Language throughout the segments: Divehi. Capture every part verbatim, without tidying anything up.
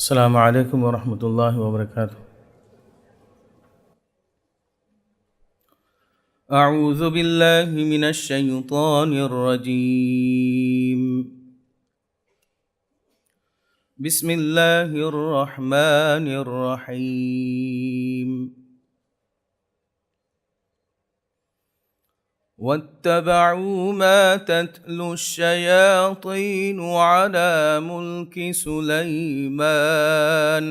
السلام عليكم ورحمة الله وبركاته. أعوذ بالله من الشيطان الرجيم. بسم الله الرحمن الرحيم. واتبعوا ما تتلو الشياطين على ملك سليمان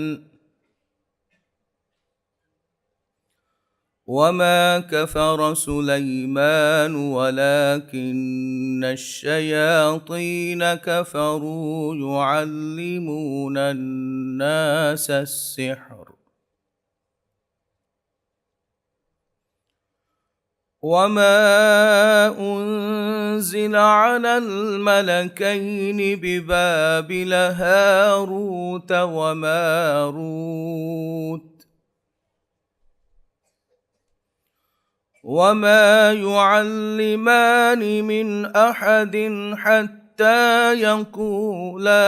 وما كفر سليمان ولكن الشياطين كفروا يعلمون الناس السحر وما أنزل على الملكين ببابل هاروت وماروت وما يعلمان من أحد حتى يقولا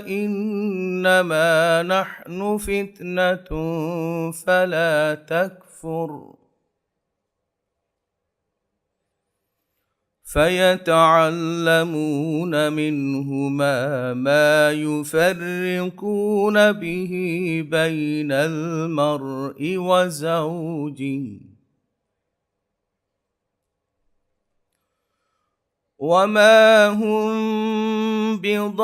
إنما نحن فتنة فلا تكفر فيتعلمون منهما ما يفرقون به بين المرء وزوجه وما هم بضارين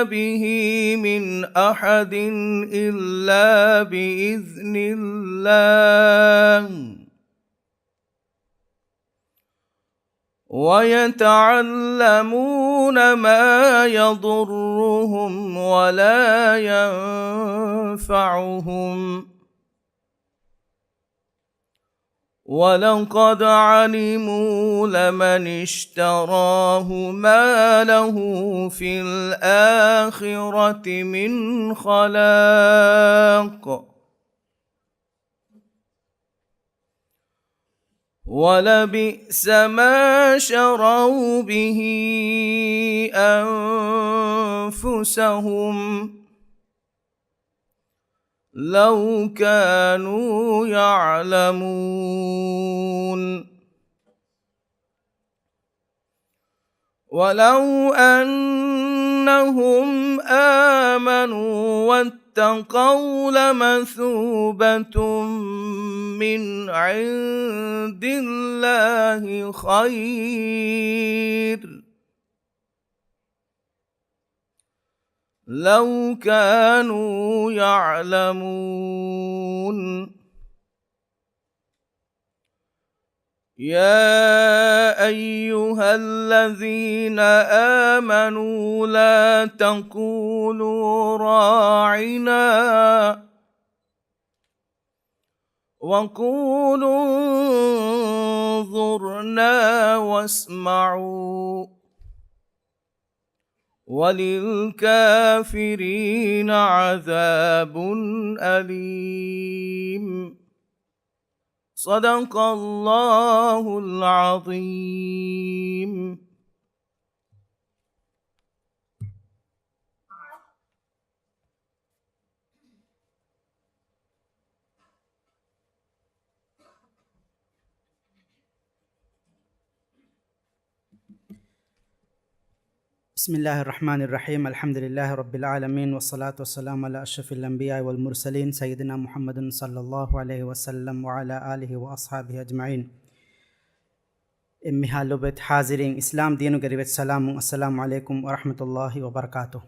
به من أحد إلا بإذن الله ويتعلمون ما يضرهم ولا ينفعهم ولقد علموا لمن اشتراه ما له في الآخرة من خلاق ولبئس ما شروا به أنفسهم لو كانوا يعلمون ولو أنهم آمنوا واتقوا لمثوبة من عند الله خير لو كانوا يعلمون يا أيها الذين آمنوا لا تقولوا راعنا وقولوا انظرنا واسمعوا وللكافرين عذاب أليم صدق الله العظيم. بسم الله الرحمن الرحيم. الحمد لله رب العالمين، والصلاة والسلام على أشرف الأنبياء والمرسلين، سيدنا محمد صلى الله عليه وسلم وعلى آله وأصحابه أجمعين. އެންމެހާ ލޮބުވެތި ޙާޟިރީން، އިސްލާމް ދީނުގެ ރިވެތި ސަލާމުން، އައްސަލާމު ޢަލައިކުމް ވަރަޙްމަތުﷲި ވަބަރަކާތުހު.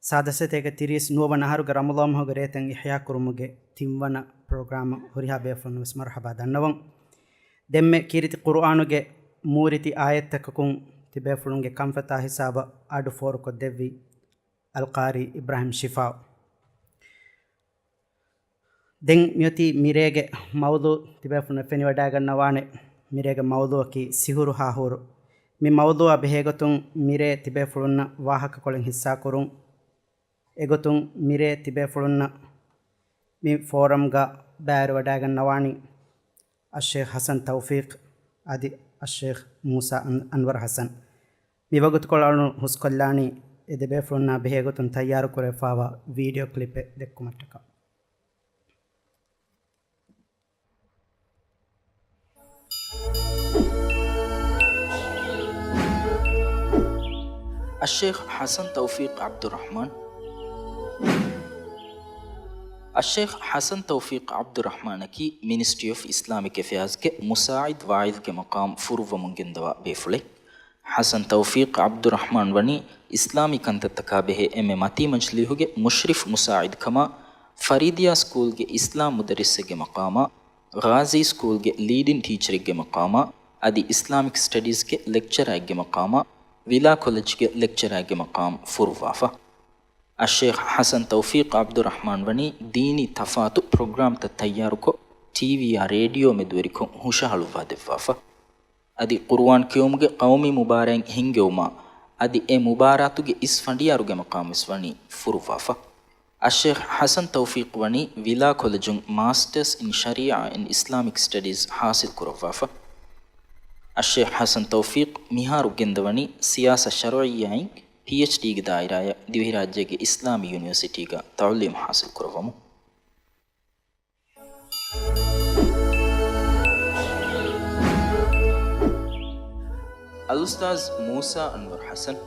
ސާދަ ސަތޭކަ ތިރީސް ނުވަވަނަ އަހަރުގެ ރަމަޟާން މަހުގެ ރޭތައް އިޙްޔާ ކުރުމުގެ ތިންވަނަ ޕްރޮގްރާމަށް ހުރިހާ ބޭފުޅުން ވެސް މަރުޙަބާ ދަންނަވަން. ދެންމެ ކީރިތި ޤުރުއާނުގެ މޫރިތި އާޔަތްތަކަކުން ތިބޭފުޅުންގެ ކަންފަތާ ހިސާބަށް އަޑު ފޯރުކޮށްދެއްވި އަލްޤާރީ އިބްރާހިމް ޝިފާއު. ދެން މިއޮތީ މިރޭގެ މައުޟޫ ތިބޭފުޅުންނަށް ފެނިވަޑައިގަންނަވާނެ. މިރޭގެ މައުޟޫއަކީ ސިހުރު ހާ ހޫރު. މި މައުޟޫއާ ބެހޭގޮތުން މިރޭ ތިބޭފުޅުންނަށް ވާހަކަކޮޅެއް ހިއްސާކުރުން. އެގޮތުން މިރޭ ތިބޭފުޅުންނަށް މި ފޯރަމްގަ ބައިވެރިވަޑައިގަންނަވާނީ އައްޝޭޚް ޙަސަން ތައުފީޤް އަދި އައްޝޭޚް މޫސާ އަން-، އަންވަރު ޙަސަން. މި ވަގުތުކޮޅު އަޅުން ހުސްކޮށްލާނީ އެ ދެބޭފުޅުންނާ ބެހޭގޮތުން ތައްޔާރުކުރެވިފާވާ ވީޑިއޯ ކްލިޕެއް ދެއްކުމަށްޓަކާ. އައްޝޭޚް ޙަސަން ތައުފީޤް ޢަބްދުއްރަޙްމާން. އައްޝޭޚް ޙަސަން ތައުފީޤް ޢަބްދުއްރަޙްމާނަކީ މިނިސްޓްރީ އޮފް އިސްލާމިކް އެފެއާޒްގެ މުސާޢިދު ވާޢިޒްގެ މަޤާމް ފުރުއްވަމުން ގެންދަވާ ބޭފުޅެއް. ޙަސަން ތައުފީޤް ޢަބްދުއްރަޙްމާން ވަނީ އިސްލާމީ ކަންތައްތަކާ ބެހޭ އެންމެ މަތީ މަޖިލީހުގެ މުޝްރިފް މުސާޢިދު ކަމާ، ފަރީދިޔާ ސްކޫލްގެ އިސްލާމް މުދައްރިސެއްގެ މަޤާމާ، ޣާޒީ ސްކޫލްގެ ލީޑިން ޓީޗަރެއްގެ މަޤާމާ، އަދި އިސްލާމިކް ސްޓަޑީޒްގެ ލެކްޗަރާއެއްގެ މަޤާމާ، ވިލާ ކޮލެޖްގެ ލެކްޗަރާއެއްގެ މަޤާމް ފުރުއްވާފަ. އައްޝޭޚް ޙަސަން ތައުފީޤް ޢަބްދުއްރަޙްމާން ވަނީ ދީނީ ތަފާތު ޕްރޮގްރާމްތައް ތައްޔާރުކޮށް، ޓީވީއާ ރޭޑިއޯ މެދުވެރިކޮށް ހުށަހަޅުއްވާ ދެއްވާފަ. އަދި ޤުރުއާން ކިޔުމުގެ ޤައުމީ މުބާރާތް ހިންގެވުމާ، އަދި އެ މުބާރާތުގެ އިސް ފަނޑިޔާރުގެ މަޤާމް ވެސް ވަނީ ފުރުއްވާފަ. އައްޝޭޚް ޙަސަން ތައުފީޤް ވަނީ ވިލާ ކޮލެޖުން މާސްޓަރސް އިން ޝަރީޢާ އިން އިސްލާމިކް ސްޓަޑީޒް ޙާޞިލް ކުރައްވާފަ. އައްޝޭޚް ޙަސަން ތައުފީޤް މިހާރު ގެންދަވަނީ ސިޔާސަތް ޝަރުޢިއްޔާއިން ޕީއެޗްޑީގެ ދާއިރާޔަށް ދިވެހިރާއްޖޭގެ އިސްލާމީ ޔުނިވަރސިޓީގަ ތަޢުލީމު ޙާޞިލް ކުރައްވަމުން. އަލްއުސްތާޛް މޫސާ އަންވަރު ޙަސަން.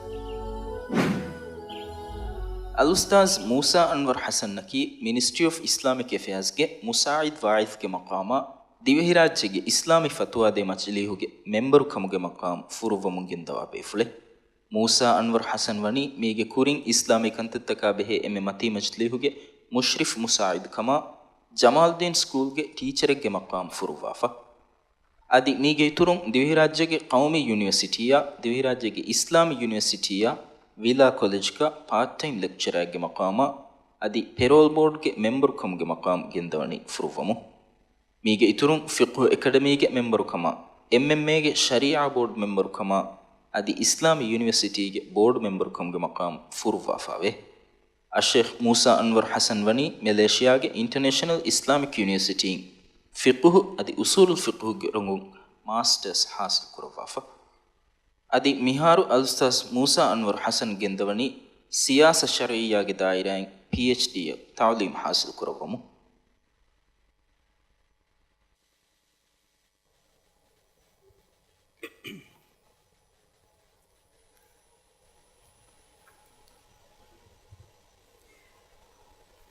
އަލްއުސްތާޛް މޫސާ އަންވަރު ޙަސަންއަކީ މިނިސްޓްރީ އޮފް އިސްލާމިކް އެފެއާޒްގެ މުސާޢިދު ވާޢިޒްގެ މަޤާމާ، ދިވެހިރާއްޖޭގެ އިސްލާމީ ފަތުވާދޭ މަޖިލީހުގެ މެމްބަރު ކަމުގެ މަޤާމް ފުރުއްވަމުން ގެންދަވާ ބޭފުޅެއް. މޫސާ އަންވަރު ޙަސަން ވަނީ މީގެ ކުރިން އިސްލާމީ ކަންތައްތަކާ ބެހޭ އެންމެ މަތީ މަޖިލީހުގެ މުޝްރިފް މުސާޢިދު ކަމާ، ޖަމާލްދީން ސްކޫލްގެ ޓީޗަރެއްގެ މަޤާމް ފުރުއްވާފަ. އަދި މީގެ އިތުރުން ދިވެހިރާއްޖޭގެ ޤައުމީ ޔުނިވަރސިޓީއާ، ދިވެހިރާއްޖޭގެ އިސްލާމީ ޔުނިވަރސިޓީއާ، ވިލާ ކޮލެޖްގަ ޕާޓް ޓައިމް ލެކްޗަރާއެއްގެ މަޤާމާ، އަދި ޕެރޯލް ބޯޑްގެ މެމްބަރު ކަމުގެ މަޤާމް ގެންދަވަނީ ފުރުއްވަމުން. މީގެ އިތުރުން ފިޤުހު އެކަޑަމީގެ މެމްބަރު ކަމާ، އެމްއެމްއޭގެ ޝަރީޢާ ބޯޑް މެމްބަރު ކަމާ، އަދި އިސްލާމީ ޔުނިވަރސިޓީގެ ބޯޑް މެމްބަރު ކަމުގެ މަޤާމް ފުރުއްވާފައެވެ. އައްޝޭޚް މޫސާ އަންވަރު ޙަސަން ވަނީ މެލޭޝިޔާގެ އިންޓަނޭޝަނަލް އިސްލާމިކް ޔުނިވަރސިޓީން ފިޤުހު އަދި އުޞޫލުލް ފިޤުހުގެ ރޮނގުން މާސްޓަރސް ޙާޞިލް ކުރައްވާފަ. އަދި މިހާރު އަލްއުސްތާޛް މޫސާ އަންވަރު ޙަސަން ގެންދަވަނީ ސިޔާސަތް ޝަރުޢިއްޔާގެ ދާއިރާއިން ޕީއެޗްޑީއަށް ތަޢުލީމު ޙާޞިލް ކުރައްވަމުން.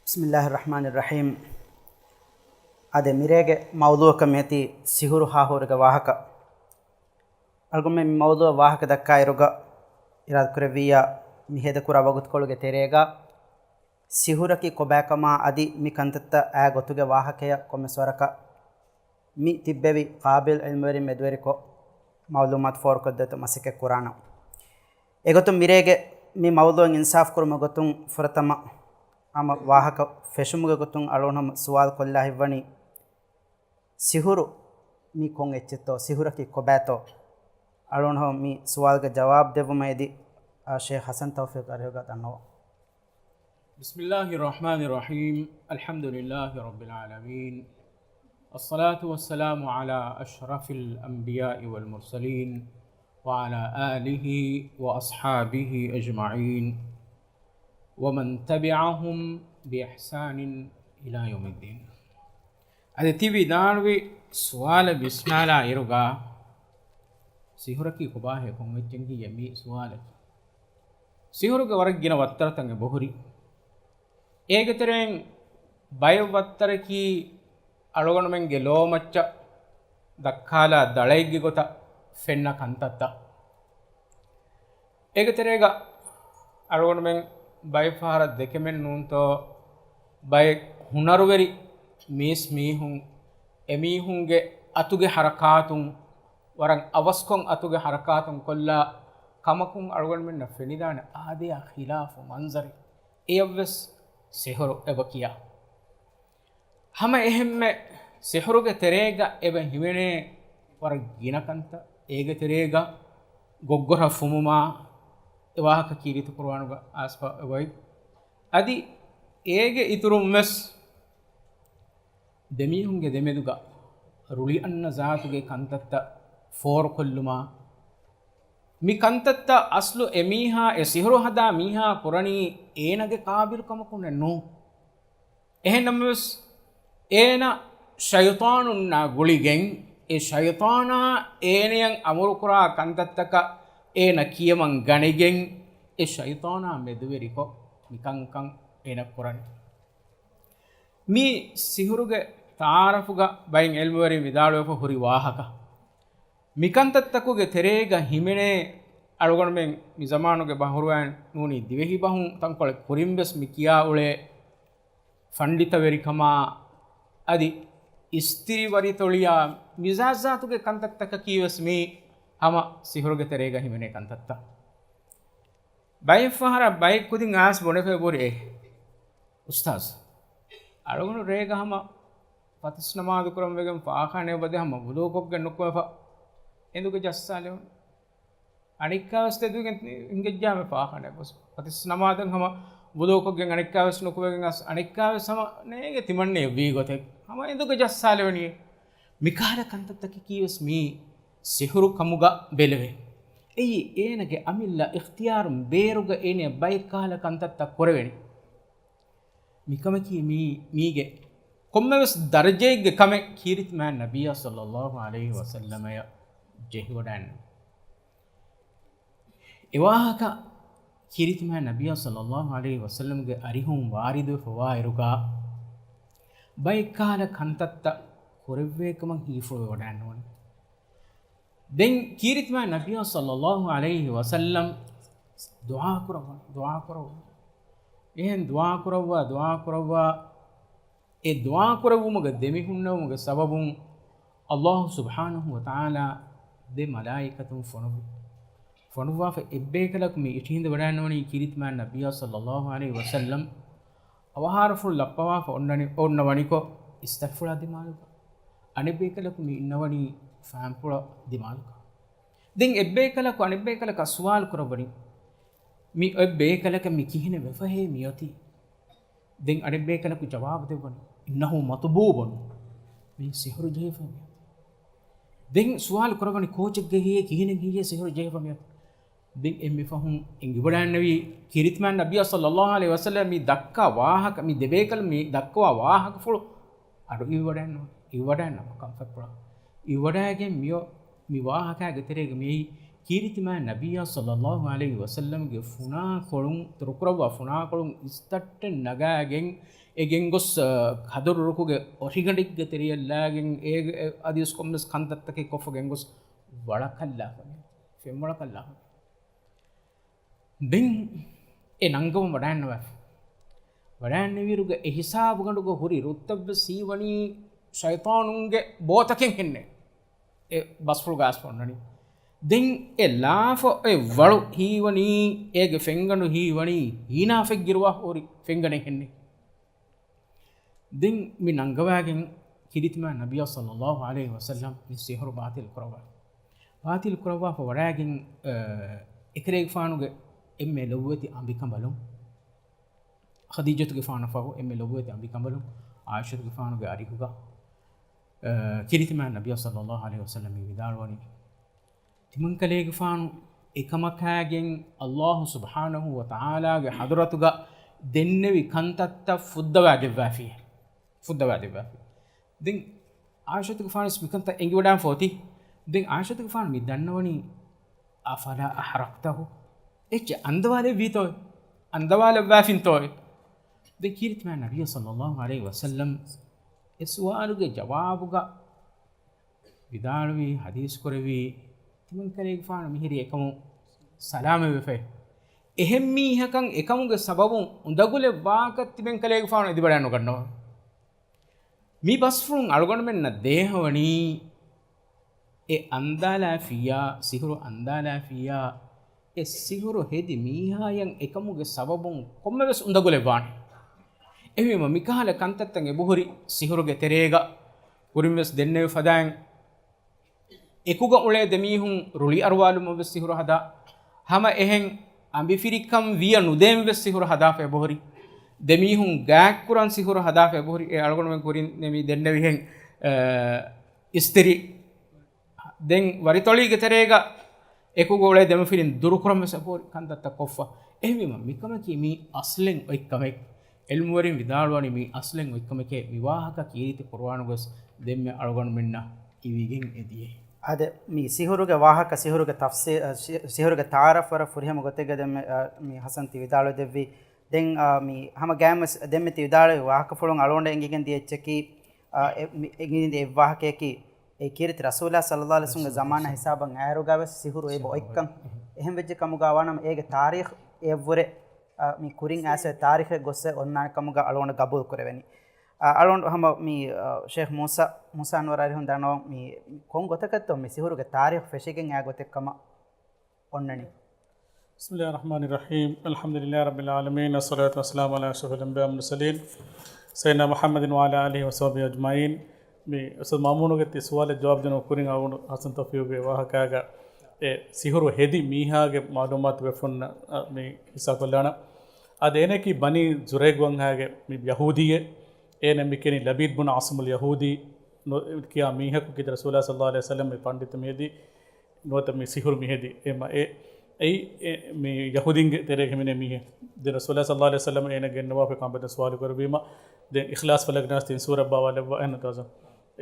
ބިސްމިﷲ އައްރަޙްމާނި އައްރަޙީމް. އާދެ، މިރޭގެ މައުޟޫޢަކަށް މިއޮތީ ސިހުރު ހާހުރުގެ ވާހަކަ. އަޅުގަނޑުމެން މި މައުޟޫޢަށް ވާހަކަ ދައްކާއިރުގަ އިރާދަކުރެއްވިއްޔާ، މި ހޭދަކުރާ ވަގުތުކޮޅުގެ ތެރޭގަ ސިހުރަކީ ކޮބާކަމާ އަދި މި ކަންތައްތައް އާ ގޮތުގެ ވާހަކަޔަށް ކޮންމެސް ވަރަކަށް މި ތިއްބެވި ޤާބިލް ޢިލްމުވެރިން މެދުވެރިކޮށް މަޢުލޫމާތު ފޯރުކޮށްދޭތޯ މަސައްކަތް ކުރާނަން. އެގޮތުން މިރޭގެ މި މައުޟޫޢަށް އިންސާފް ކުރުމުގެ ގޮތުން ފުރަތަމަ ހަމަ ވާހަކަ ފެށުމުގެ ގޮތުން އަޅުގަނޑު ހަމަ ސުވާލު ކޮށްލާ ހިތްވަނީ، ސިހުރު މީ ކޮން އެއްޗެއްތޯ؟ ސިހުރަކީ ކޮބާތޯ؟ އަޅުގަނޑު މި ސުވާލުގެ ޖަވާބު ދެއްވުމަށް އެދި، އާ، ޝޭޚް ޙަސަން ތައުފީޤް އަރިހުގަ ދަންނަވަން. بسم الله الرحمن الرحيم. الحمد لله رب العالمين. الصلاة والسلام على أشرف الأنبياء والمرسلين وعلى آله وأصحابه أجمعين ومن تبعهم بإحسان إلى يوم الدين. އަދި ތި ވިދާޅުވި ސުވާލަށް ވިސްނާލާ އިރުގަ، ސިހުރަކީ ކޮބާހޭ ކޮން އެއްޗެއް ހެއްޔޭ މި ސުވާލަކީ؟ ސިހުރުގެ ވަރަށް ގިނަ ވައްތަރުތައް އެބަހުރި. އޭގެ ތެރެއިން ބައެއް ވައްތަރަކީ އަޅުގަނޑުމެންގެ ލޯމައްޗަށް ދައްކާލާ ދަޅައެއްގެ ގޮތަށް ފެންނަ ކަންތައްތައް. އޭގެ ތެރޭގަ އަޅުގަނޑުމެން ބައެއް ފަހަރަށް ދެކެމެއް ނޫންތޯ، ބައެއް ހުނަރުވެރި މީސް މީހުން އެމީހުންގެ އަތުގެ ހަރަކާތުން، ވަރަށް އަވަސްކޮށް އަތުގެ ހަރަކާތުން ކޮށްލާ ކަމަކުން އަޅުގަނޑުމެންނަށް ފެނިދާނެ އާދަޔާ ޚިލާފު މަންޒަރެއް. އެޔަށްވެސް ސިހުރު އެބަ ކިޔާ. ހަމަ އެހެންމެ ސިހުރުގެ ތެރޭގަ އެބަ ހިމެނޭ ވަރަށް ގިނަ ކަންތައް، އޭގެ ތެރޭގަ ގޮއްގޮރަށް ފުމުމާ، އެ ވާހަކަ ކީރިތި ޤުރުއާނުގަ އައިސްފަ އޮތް. އަދި އޭގެ އިތުރުން ވެސް ދެމީހުންގެ ދެމެދުގަ ރުޅިއަންނަ ޒާތުގެ ކަންތައްތައް ފޯރުކޮށްލުމާ، މި ކަންތައްތައް އަސްލު އެ މީހާ، އެ ސިހުރު ހަދާ މީހާ ކުރަނީ އޭނަގެ ޤާބިލުކަމަކުންނެއް ނޫން. އެހެންނަމަވެސް، އޭނަ ޝައިޠާނުންނާ ގުޅިގެން، އެ ޝައިޠާނާ އޭނަޔަށް އަމުރުކުރާ ކަންތައްތަކަށް އޭނަ ކިޔަމަން ގަނެގެން، އެ ޝައިޠާނާ މެދުވެރިކޮށް، މިކަންކަން އޭނަ ކުރަނީ. މީ ސިހުރުގެ ތަޢާރަފުގަ ބައެއް ޢިލްމުވެރިން ވިދާޅުވެފަ ހުރި ވާހަކަ. މިކަންތައްތަކުގެ ތެރޭގަ ހިމެނޭ އަޅުގަނޑުމެން މި ޒަމާނުގެ ބަހަރުވައިން ނޫނީ ދިވެހި ބަހުން ތަންކޮޅެއް ކުރިން ވެސް މި ކިޔާ އުޅޭ ފަންޑިތަވެރިކަމާ އަދި އިސްތިރިވަރިތޮޅިޔާ މިޒާޖްޒާތުގެ ކަންތައްތަކަކީ ވެސް މީ ހަމަ ސިހުރުގެ ތެރޭގަ ހިމެނޭ ކަންތައްތައް. ބައެއް ފަހަރަށް ބައެއް ކުދިން އައިސް ބުނެފަ ބުރި އޭ އުސްތާޒް، އަޅުގަނޑު ރޭގަ ހަމަ ފަތިސް ނަމާދު ކުރަން ވެގެން ފާޚާނަޔަށް ވަދެ ހަމަ ވުޟޫކޮށްގެން ނުކުމެފަ އެނދުގެ ޖައްސާލެވުނު. އަނެއްކާވެސް ތެދުވެގެން ހިނގައްޖާމެ ފާޚާނަޔަށް ގޮސް. ފަތިސް ނަމާދަށް ހަމަ ވުޟޫކޮށްގެން އަނެއްކާވެސް ނުކުމެގެން އަސް އަނެއްކާވެސް ހަމަ ނޭނގެ ތިމަންނެ ވީ ގޮތެއް ހަމަ އެނދުގެ ޖައްސާލެވެނީ. މިކަހަލަ ކަންތައްތަކަކީ ވެސް މީ ސިހުރު ކަމުގަ ބެލެވޭ. އެއީ އޭނަގެ އަމިއްލަ އިޚްތިޔާރުން ބޭރުގަ އޭނަ ބައެއް ކަހަލަ ކަންތައްތައް ކުރެވެނީ. މިކަމަކީ މީ، މީގެ ކޮންމެވެސް ދަރަޖައެއްގެ ކަމެއް ކީރިތި މާތް ނަބިއްޔާ ޞައްލައްލާހު ޢަލައިހި ވަސައްލަމަޔަށް ޖެހިވަޑައިންނެވި. އެވާހަކަ ކީރިތި މާތް ނަބިއްޔާ ޞައްލައްލާހު ޢަލައިހި ވަސައްލަމްގެ އަރިހުން ވާރިދުވެފަވާއިރުގަ، ބައެއް ކަހަލަ ކަންތައްތައް ކުރެއްވޭކަމަށް ހީފުޅުވެވަޑައިންނެވުނު. ދެން ކީރިތި މާތް ނަބިއްޔާ ޞައްލައްލާހު ޢަލައިހި ވަސައްލަމް ދުޢާ ކުރައްވަން، ދުޢާ ކުރައްވަން. އެހެން ދުޢާ ކުރައްވާ، ދުޢާ ކުރައްވާ، އެ ދުޢާ ކުރެއްވުމުގެ ދެމިހުންނެވުމުގެ ސަބަބުން ﷲ ސުބްޙާނަހު ވަތަޢާލާ ދެ މަލާއިކަތުން ފޮނުއްވި. ފޮނުއްވާފަ އެއްބޭކަލަކު މި އިށީނދެވަޑައިންނަވަނީ ކީރިތި މާތް ނަބިއްޔާ ޞައްލައްލާހު ޢަލައިހި ވަސައްލަމް އަވަހާރަފުޅު ލައްޕަވާފަ އޮންނަނި، އޮންނަވަނިކޮށް އިސްތަށިފުޅާ ދިމާލުގަ، އަނެއްބޭކަލަކު މި އިންނަވަނީ ފާންޕުޅަށް ދިމާލުގަ. ދެން އެއްބޭކަލަކު އަނެއްބޭކަލަކަށް ސުވާލު ކުރައްވަނީ، މި އޮތް ބޭކަލަކަށް މި ކިހިނެއް ވެފަހޭ މިއޮތީ؟ ދެން އަނެއްބޭކަލަކު ޖަވާބު ދެއްވަނީ، إنه مطبوب، މީ ސިހުރު ޖެހިފަ މިއޮތީ. ދެން ސުވާލު ކުރައްވަނީ، ކޯޗެއްގަ ހިޔޭ، ކިހިނެއް ހިޔޭ ސިހުރު ޖެހިފަ މިއޮތީ؟ ދެން އެންމެ ފަހުން އެނގިވަޑައިންނެވީ ކީރިތިމާތް ނަބިއްޔާ ޞައްލައްލާހު ޢަލައިހި ވަސައްލަމް މި ދައްކާ ވާހަކަ، މި ދެބޭކަލުން މި ދައްކަވާ ވާހަކަފުޅު އަޑު އިވިވަޑައިންނަވަން، އިވިވަޑައިންނަވަން ކަންފަތްޕުޅަށް. އިވިވަޑައިގެން މިއޮ-، މި ވާހަކާގެ ތެރޭގަ މިއައީ ކީރިތިމާތް ނަބިއްޔާ ޞައްލައްލާހު ޢަލައިހި ވަސައްލަމްގެ ފުނާކޮޅުން، ތުރުކުރައްވާ ފުނާކޮޅުން އިސްތައްޓެއް ނަގާގެން އެ ގެންގޮސް، އަ، ކަދުރު ރުކުގެ އޮށިގަނޑެއްގެ ތެރެޔަށް ލާގެން އޭގެ، އެ، އަދިވެސް ކޮންމެސް ކަންތައްތަކެއް ކޮށްފަ ގެންގޮސް ވަޅަކަށްލާފަ، ފެންވަޅަކަށްލާފަ. ދެން އެ ނަންގަވަން ވަޑައިންނަވާފަ. ވަޑައިންނެވިއިރުގަ އެ ހިސާބުގަނޑުގަ ހުރި ރުއްތައްވެސް ހީވަނީ ޝައިޠާނުންގެ ބޯތަކެއް ހެންނޭ. އެ ބަސްފުޅު ގާސް ފޮންނަނީ. ދެން އެ ލާފަ އެ ވަޅު ހީވަނީ، އޭގެ ފެންގަނޑު ހީވަނީ ހީނާފެއް ގިރުވާ ހުރި ފެންގަނޑެއް ހެންނޭ. ދެން މި ނަންގަވާގެން ކީރިތިމާތް ނަބިއްޔާ ޞައްލައްލާހު ޢަލައިހި ވަސައްލަމް މި ސިހުރު ބާތިލް ކުރައްވާ. ބާތިލް ކުރައްވާފަ ވަޑައިގެން، އަ، އެކަލޭގެފާނުގެ އެންމެ ލޮބުވެތި އަނބިކަނބަލުން، ޚަދީޖަތުގެފާނަށް ފަހު އެންމެ ލޮބުވެތި އަނބިކަނބަލުން ޢާއިޝަތުގެފާނުގެ އަރިހުގަ، އަ، ކީރިތިމާތް ނަބިއްޔާ ޞައްލައްލާހު ޢަލައިހި ވަސައްލަމް މި ވިދާޅުވަނީ، ތިމަންކަލޭގެފާނު އެކަމަކާގެން ﷲ ސުބްޙާނަހު ވަތަޢާލާގެ ޙަޟްރަތުގަ ދެންނެވި ކަންތައްތައް ފުއްދަވާ ދެއްވާފި. ފުއްދަވާ ދެއްވާފި. ދެން ޢާއިޝަތުގެފާނުވެސް މިކަންތައް އެނގިވަޑާން ފޯތި. ދެން ޢާއިޝަތުގެފާނު މި ދަންނަވަނީ، أفلا أحرقته؟ އެއްޗެއް އަންދަވާލެއްވީތޯއެ؟ އަންދަވާލައްވާފިންތޯއެ؟ ދެން ކީރިތިމާތް ނަބިއްޔާ ޞައްލައްލާހު ޢަލައިހި ވަސައްލަމް އެ ސުވާލުގެ ޖަވާބުގަ ވިދާޅުވީ، ޙަދީޘް ކުރެއްވީ، ތިމަންކަލޭގެފާނު މިހިރީ އެކަމުން ސަލާމަތްވެފައި. އެހެން މީހަކަށް އެކަމުގެ ސަބަބުން އުނދަގުލެއް ވާކަށް ތިމަންކަލޭގެފާނު އެދިވަޑައިނުގަންނަވާ. މި ބަސްފުޅުން އަޅުގަނޑުމެންނަށް ދޭހަވަނީ، އެ އަންދާލާފިއްޔާ، ސިހުރު އަންދާލާފިއްޔާ، އެ ސިހުރު ހެދި މީހާޔަށް އެކަމުގެ ސަބަބުން ކޮންމެވެސް އުނދަގުލެއް ވާނެ. އެހެންވީމަ، މިކަހަލަ ކަންތައްތައް އެބަހުރި ސިހުރުގެ ތެރޭގަ ކުރިންވެސް ދެންނެވި ފަދައިން، އެކުގަ އުޅޭ ދެމީހުން ރުޅިއަރުވާލުމަށްވެސް ސިހުރު ހަދާ، ހަމަ އެހެން އަނބިފިރިކަން ވިޔަ ނުދޭންވެސް ސިހުރު ހަދާފަ އެބަހުރި. ދެމީހުން ގާތްކުރަން ސިހުރު ހަދާފަ އެބަހުރި. އެ އަޅުގަނޑުމެން ކުރިން ދެންނެވިހެން، އަ، އިސްތިރި. ދެން ވަރިތޮޅީގެ ތެރޭގަ އެކުގަ އުޅޭ ދެމަފިރިން ދުރުކުރަން ވެސް އެބަހުރި ކަންތައްތައް ކޮށްފަ. އެހެންވީމަ، މިކަމަކީ މީ އަސްލެއް އޮތް ކަމެއް. ޢިލްމުވެރިން ވިދާޅުވަނީ މީ އަސްލެއް އޮތް ކަމެކޭ. މި ވާހަކަ ކީރިތި ޤުރުއާނުގަސް ދެންމެ އަޅުގަނޑުމެންނަށް އިވިގެން އެދިޔައީ. އާދެ، މި ސިހުރުގެ ވާހަކަ، ސިހުރުގެ ތަފްސީ-، އަ، ސި-، ސިހުރުގެ ތަޢާރަފް ވަރަށް ފުރިހަމަ ގޮތެއްގަ ދެންމެ، އަ، މި ޙަސަން ތި ވިދާޅުވެދެއްވީ. ދެން، އާ، މި ހަމަ ގާތްވެސް ދެންމެ ތި ވިދާޅުވި ވާހަކަފުޅުން އަޅުގަނޑަށް އެނގިގެން ދިޔަ އެއްޗަކީ، އާ، އެ-، މި-، އެނގިގެން ދިޔަ އެއްވާހަކަޔަކީ، އެ ކީރިތި ރަސޫލާ ޞައްލައްލާހު ޢަލައިހި ވަސައްލަމްގެ ޒަމާނާ ޙިސާބަށް އައިރުގަވެސް ސިހުރު އެބަ އޮތްކަން. އެހެން ވެއްޖެ ކަމުގަ ވާނަމަ، އޭގެ ތާރީޚް އެއަށްވުރެ، އާ، މި ކުރިން އައިސް އޮތް ތާރީޚެއް ގޮއްސަ އޮންނާނެ ކަމުގަ އަޅުގަނޑަށް ގަބޫލު ކުރެވެނީ. އާ، އަޅުގަނޑު ހަމަ މި، އާ، ޝޭޚް މޫސާ، މޫސާ އަންވަރު އަރިހުން ދަންނަވަން މި ކޮން ގޮތަކަށްތޯ މި ސިހުރުގެ ތާރީޚް ފެށިގެން އާ ގޮތެއް ކަމަށް އޮންނަނީ. بسم الله الرحمن الرحيم. الحمد لله رب العالمين، والصلاة والسلام على أشرف الأنبياء والمرسلين، سيدنا محمد وعلى آله وصحبه أجمعين. މި އުސްތާޛު މާމޫނުގެ ތި ސުވާލަށް ޖަވާބު ދިނުމަށް ކުރިން އަޅުގަނޑު ޙަސަން ތައުފީޤުގެ ވާހަކާގަ އެ ސިހުރު ހެދި މީހާގެ މަޢުލޫމާތު ބޭފުޅުންނަށް، އަ، މި ހިއްސާ ކޮށްލާނަން. އާދެ، އޭނައަކީ ބަނީ ޒުރައިގު ވަންހާގެ މި ޔަހޫދީއެއް. އޭނަ މި ކިޔަނީ ލަބީދު ބުނު ޢާޞިމުލް ޔަހޫދީ ނު-، ކިޔާ މީހަކު ކީރިތި ރަސޫލާ ޞައްލައްލާހު ޢަލައިހި ވަސައްލަމް މި ޕަންޑިތު މި ހެދީ ނުވަތަ މި ސިހުރު މި ހެދީ. އެ މަ-، އެ، އެއީ، އެ، މި ޔަހޫދީންގެ ތެރޭގަ ހިމެނޭ މީހެއް. ދެން ރަސޫލާ ޞައްލައްލާހު ޢަލައިހި ވަސައްލަމް އޭނަ ގެންނަވާފަ ކަނބަދަ ސުވާލު ކުރެއްވީމަ، ދެން އިޚްލާޞް ފަލަކް ނާސް ތިން ސޫރަ ބާވާލައްވާ އެހެން ތާޒަ.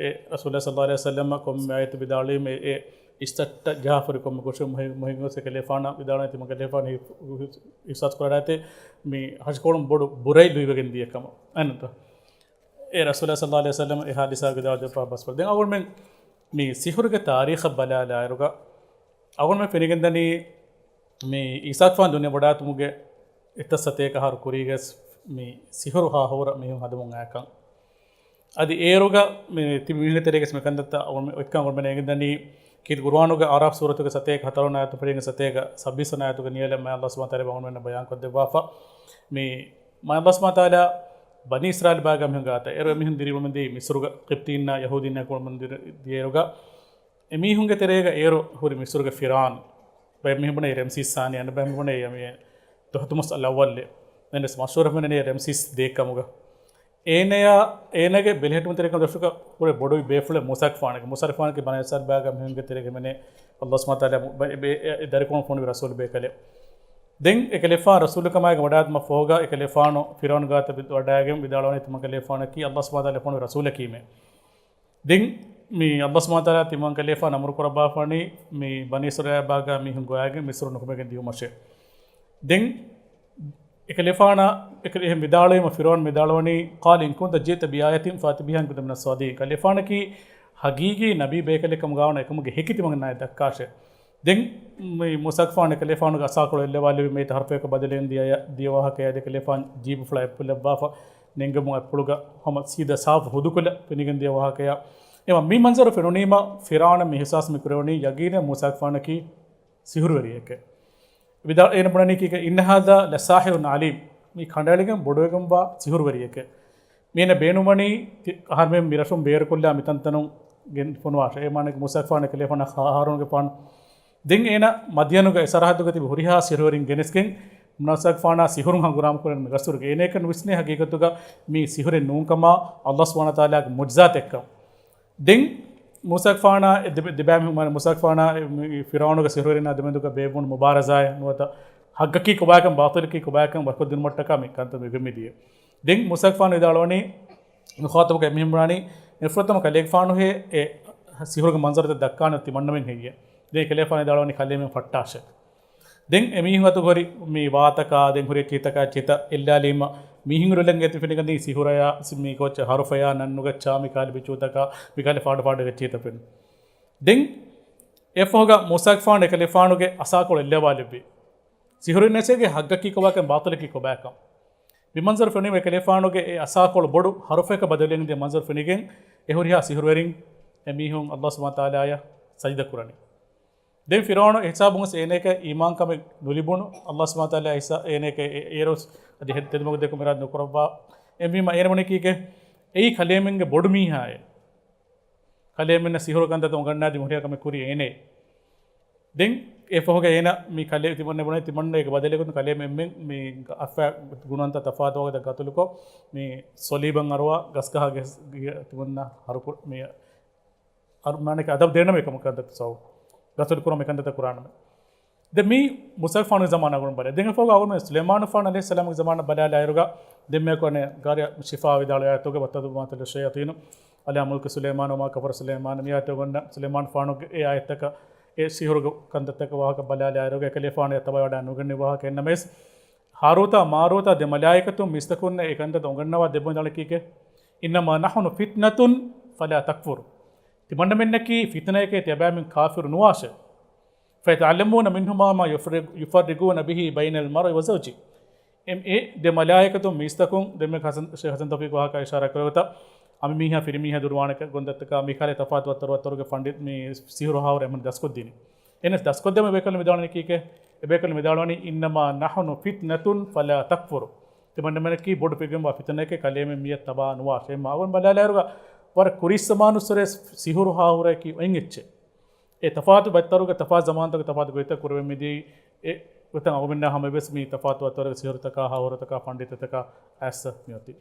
އެ ރަސޫލާ ޞައްލައްލާހު ޢަލައިހި ވަސައްލަމް ކޮންމެ އާޔަތެއް ވިދާޅުވީމަ އެ އިސްތަށްޓަށް ޖަހާފަ ހުރި ކޮންމެ ގޮށެއް މުހިން-، މުހިން ގޮސް އެކަލޭފާނާ ވިދާޅުވަނީ ތިމަން ކަލޭފާނު ހި-، ހި-، އިޙްސާސް ކުރާ ރާއްތެ މި ހަށިކޮޅުން ބޮޑު ބުރައެއް ލުއިވެގެން ދިޔަ ކަމަށް. އެހެންތަ؟ އެ ރަސޫލާ ޞައްލައްލާހު ޢަލައިހި ވަސައްލަމް އެ ޙާދިސާ ވިދާޅުވެފަ ބަސްފުޅު. ދެން އަޅުގަނޑުމެން މި ސިހުރުގެ ތާރީޚަށް ބަލާލާއިރުގަ، އަޅުގަނޑުމެން ފެނިގެންދަނީ މި އީސާގެފާނު ދުނިޔެ ވަޑާތުމުގެ އެތައް ސަތޭކަ އަހަރު ކުރީގަސް މި ސިހުރު ހާހައުރަ މީހުން ހަދަމުން އައިކަން. އަދި އޭރުގަ މި ތިބި މީހުންގެ ތެރޭގަސް މިކަންތައްތައް އޮތްކަން އޮންމެން އެނގިދަނީ ކީރިތި ޤުރުއާނުގެ އަޢުރާފް ސޫރަތުގެ ސަތޭކަ ހަތަރު ވަނަ އާޔަތު ފެށިގެން ސަތޭކަ ސައްބީސް ވަނަ އާޔަތުގެ ނިޔަލަށް މާތް ﷲ ސުބްޙާނަހޫ ވަތަޢާލާ ބަޔާންކޮށްދެއްވާފަ. މި މާތް ﷲ ސުބްޙާނަހޫ ވަތަޢާލާ ބަނީ އިސްރާއީލް ބާގާ މީހުން ގާތަށް އޭރު އެމީހުން ދިރިއުޅެމުންދީ މިޞްރުގަ ޤިބްޠީންނާ ޔަހޫދީންނާ އެކު އުޅެމުން ދިރި-، ދިޔައިރުގަ އެމީހުންގެ ތެރޭގަ އޭރު ހުރި މިޞްރުގެ ފިރްޢައުން. ބައެއް މީހުން ބުނޭ ރަމްސީސް ސާނީ، އަނެއް ބައެއް މީހުން ބުނޭ މި ތުހްތުމުސް އަލް އައްވަލް. ދެން މަޝްހޫރު ވެފަ ހުންނަނީ ރަމްސީސް ދޭއް ކަމުގަ. އޭނަޔާ، އޭނަގެ ބެލެހެއްޓުމުން ތެރޭގަ ދޮށުގަ ކުރެ ބޮޑު ބޭފުޅެއް މޫސާގެފާނެއް. މޫސާގެފާނަކީ ބަނީ އިސްރާއީލް ބާގާ މީހުންގެ ތެރޭގަ ހިމެނޭ ﷲ ސުބްޙާނަހޫ ވަތަޢާލާ މު-، ބަ-، ބެ-، އެ ދަރިކޮޅުން ފޮނުވި ރަސޫލު ބޭކަލެއް. ދެން އެކަލޭފާނު ރަސޫލުކަމާއެކު ވަޑާގަތުމަށް ފަހުގަ އެކަލޭފާނު ފިރްޢައުން ގާތަށް ވަޑައިގެން ވިދާޅުވަނީ ތިމަން ކަލޭފާނަކީ ﷲ ސުބްޙާނަހޫ ވަތަޢާލާ ފޮނުވި ރަސޫލަކީމޭ. ދެން މި ﷲ ސުބްޙާނަހޫ ވަތަޢާލާ ތިމަން ކަލޭފާނު އަމުރު ކުރައްވާފަނީ މި ބަނީ އިސްރާއީލް ބާގާ މީހުން ގޮވައިގެން މިޞްރު ނުކުމެގެން ދިޔުމަށޭ. ދެން އެކަލޭފާނާ، އެކަލޭ-، އެހެން ވިދާޅުވީމަ ފިރްޢައުން ވިދާޅުވަނީ، قال إن كنت جئت بآية فأت بها إن كنت من الصادقين. ކަލޭފާނަކީ ހަގީގީ ނަބީ ބޭކަލެއް ކަމުގަ ވާނަމަ އެކަމުގެ ހެކި ތިމަންނާއަށް ދައްކާށޭ. ދެން މި މޫސާގެފާނު އެކަލޭފާނުގެ އަސާކޮޅު އެއްލަވާލެއްވި މިއަދު ހަރުފަޔަކަށް ބަދަލުވެގެން ދިޔަ، ދިޔަ ވާހަކަޔާ އެކަލޭފާނު ޖީބުފުޅާ އެއްޕުޅު ލައްވާފަ ނެންގެމުން އެއްޕުޅުގަ ހަމަ ސީދާ ސާފު ހުދުކޮށްލަ ފެނިގެން ދިޔަ ވާހަކަޔާ. އެމަ މި މަންޒަރު ފެނުނީމަ ފިރްޢައުނަށް މި އިޙްސާސް މި ކުރެވުނީ ޔަގީނެއް މޫސާގެފާނަކީ ސިހުރުވެރިއެކޭ. ވިދާ-، އޭނަ ބުނަނީ ކީކޭ؟ إن هذا لساحر عليم. މި ކަނޑައެޅިގެން ބޮޑުވެގެންވާ ސިހުރުވެރިއެކޭ. މީނަ ބޭނުންވަނީ ތި-، އަހަރުމެން މި ރަށުން ބޭރުކޮށްލާ މިތަންތަނުން ގެން ފޮނުވާށޭ. އޭ މާނައަކީ މޫސާގެފާނު އެކަލޭފާނަށް ހާ-، ހާރޫންގެފާނު. ދެން އޭނަ މަދްޔަނުގެ އެ ސަރަހައްދުގަ ތިބި ހުރިހާ ސިހުރުވެރިން ގެނެސްގެން މޫސާގެފާނާ ސިހުރުން ހަނގުރާމަ ކުރަން މި ގަސްތުރުގެ. އޭނައަކަށް ނުވިސްނޭ ހަގީގަތުގަ މީ ސިހުރެއް ނޫންކަމާ، ﷲ ސުބްޙާނަހޫ ވަތަޢާލާގެ މުޢުޖިޒާތެއްކަން. ދެން މޫސާގެފާނާ އެ ދެ-، ދެބައިމީހުން، މާނަ މޫސާގެފާނާ އެ މި-، ފިރްޢައުނުގެ ސިހުރުވެރިންނާ ދެމެދުގަ ބޭއްވުނު މުބާރަޒާއެއް ނުވަތަ ޙައްޤަކީ ކޮބާކަން ބާޠިލަކީ ކޮބާކަން ވަކިކޮށްދިނުމަށްޓަކާ މި ކަންތައް މި ވެގެން މި ދިޔަ. ދެން މޫސާގެފާނު ވިދާޅުވަނީ، މުޚާޠަބުގަ އެމީހުން ބުނާނީ، މިފުރަތަމަ ކަލޭގެފާނުހޭ އެ ސިހުރުގެ މަންޒަރުތައް ދައްކާނެ ތިމަންނަމެން ހެއްޔޭ؟ ދެން އެކަލޭފާނު ވިދާޅުވަނީ ކަލޭމެން ފައްޓާށޭ. ދެން އެމީހުން އަތު ހުރި މި ވާތަކާ، ދެން ހުރި ކީތަކާ ޗިތައް އެއްލާލީމަ، މީހުންގެ ރުޅެން އެތި ފެނިގަންދީ ސިހުރަޔާ، ސި-، މި ކޯޗް ހަރުފަޔާ، ނަން ނުގައްޗާ، މި ކާލި ބިޗޫތަކާ، މި ކާލި ފާޑު ފާޑު ގައްޗީތަ ފެން. ދެން އެފަހުގަ މޫސާގެފާނު އެކަލޭފާނުގެ އަސާކޮޅު އެއްލަވާލެއްވި. ސިހުރުވެރިންނަށޭގެ ޙައްޤަކީ ކޮބާކަން ބާޠިލަކީ ކޮބާކަން. މި މަންޒަރު ފެނުނީމަ އެކަލޭފާނުގެ އެ އަސާކޮޅު ބޮޑު ހަރުފަޔަކަށް ބަދަލުވެގެން ދިޔަ މަންޒަރު ފެނިގެން އެ ހުރިހާ ސިހުރުވެރިން އެމީހުން ﷲ ސުބްޙާނަހޫ ވަތަޢާލާއަށް ސަޖިދަ ކުރަނީ. ދެން ފިރްޢައުނު އެހިސާބުން ވެސް އޭނައަކަށް އީމާންކަމެއް ނުލިބުނު، ﷲ ސުބްޙާނަހޫ ވަތަޢާލާ އެހިސާ-، އޭނައަކަށް އެ-، އޭރު ވެސް އަދި ހެ-، ތެދުމަގު ދެކުމު އިރާދަ ނުކުރައްވާ. އެހެންވީމަ އޭނަ ވަނީ ކީކޭ؟ އެއީ ކަލޭމެންގެ ބޮޑު މީހާއޭ. ކަލޭމެންނަށް ސިހުރު ކަންތައް އުނގަންނާދި މި ހުރިހާ ކަމެއް ކުރި އޭނައޭ. ދެން އެ ފަހުގަ އޭނަ މި ކަލޭ ތިމަންނަ ބުނޭ ތިމަންނަ އޭގެ ބަދަލެއް ގޮތުން ކަލޭމެންމެން މި އަފާ ގުނަންތައް ތަފާތުވާގޮތަށް ގަތުލުކޮށް، މި ސޮލީބަށް އަރުވާ ގަސްގަހާގެ ތިމަންނަ ހަރުކު-، މި އަރު-، މާނައަކީ އަދަބު ދޭނަމޭ ކަމަކަށް ދައްކަ ސަބަބު. ގަތުލު ކުރުމަށް މިކަންތައް ކުރާނަމޭ. ދެން މީ މޫސާގެފާނުގެ ޒަމާނާ ގުޅުން ބަލާ. ދެން އެފަހުގަ އަޅުގަނޑު ސުލައިމާނުގެފާނު ޢަލައިހިއްސަލާމުގެ ޒަމާނަށް ބަލާލާއިރުގަ ދެން މިއަކު އަނެއް ގާރި ޝިފާ ވިދާޅުވި އާޔަތުގަ وَتَدْعُ مَا تَتْلُو الشَّيَاطِينُ عَلَى مُلْكِ سُلَيْمَانَ وَمَا كَفَرَ سُلَيْمَانُ މި އާޔަތުގަ އޮންނަ ސުލައިމާނުގެފާނުގެ އެ އާޔަތްތަކަށް އެ ސިހުރުގެ ކަންތައްތަކަށް ވާހަކަ ބަލާލާއިރުގަ އެކަލޭފާނު އެ ތަބާވަޑާ ނުގަންނަ ވާހަކަ އެންނަމެސް ހާރޫތާ މާރޫތާ ދެ މަލާއިކަތުން މީސްތަކުންނަށް އެ ކަންތައް އޮނގަންނަވާ ދެއްވުން ދަޅަކީކޭ. إِنَّمَا نَحْنُ فِتْنَةٌ فَلَا تَكْفُرْ. ތިމަންނަމެންނަކީ ފިތުނައެކޭ ތިޔަބައިމީހުން ކާފިރު ނުވާށޭ. فَيَتَعَلَّمُونَ مِنْهُمَا مَا يُفَرِّقُونَ بِهِ بَيْنَ الْمَرْءِ وَزَوْجِهِ. އެ ދެ މަލާއިކަތުން މީސްތަކުން ދެންމެ ޙަސަން، ޝޭޚް ޙަސަން ތައުފީޤް ވާހަކަ އިޝާރާ ކުރެވިތަ، އަނބިމީހާ ފިރިމީހާ ދުރުވާނެ ގޮންދައްތަކާ މިކަހަލަ ތަފާތު ވައްތަރު ވައްތަރުގެ ފަންޑިތް މި ސިހުރު ހާހުރެ އެމަން ދަސްކޮށްދިނީ. އެނެސް ދަސްކޮށްދެމެ ބޭކަލު މިދާޅަނީ ކީކޭ؟ އެބޭކަލު މިދާޅުވަނީ إِنَّمَا نَحْنُ فِتْنَةٌ فَلَا تَكْفُرْ. ތިމަންނަމެނަކީ ބޮޑު ފިގެންވާ ފިތުނައެކޭ ކަލޭމެން މިއަށް ތަބާ ނުވާށޭ. މާގުން ބަލާލާއިރުގަ ވަރަށް ކުރީއްސަމާނުއްސުރެ ސިހުރު ހާހުރައަކީ އޮތް އެއްޗެއް. އެ ތަފާތު ބައްތަރުގެ ތަފާތު ޒަމާންތަކު ތަފާތު ގޮތްތައް ކުރެވެން މިދީ. އެ ގޮތަށް އަޅުގަނޑުމެންނާ ހަމަ އެއްވެސް މި ތަފާތު ބައްތަރުގެ ސިހުރުތަކާ ހާހުރުތަކާ ފަންޑިތަތަކާ އައިސް މިއޮތީ.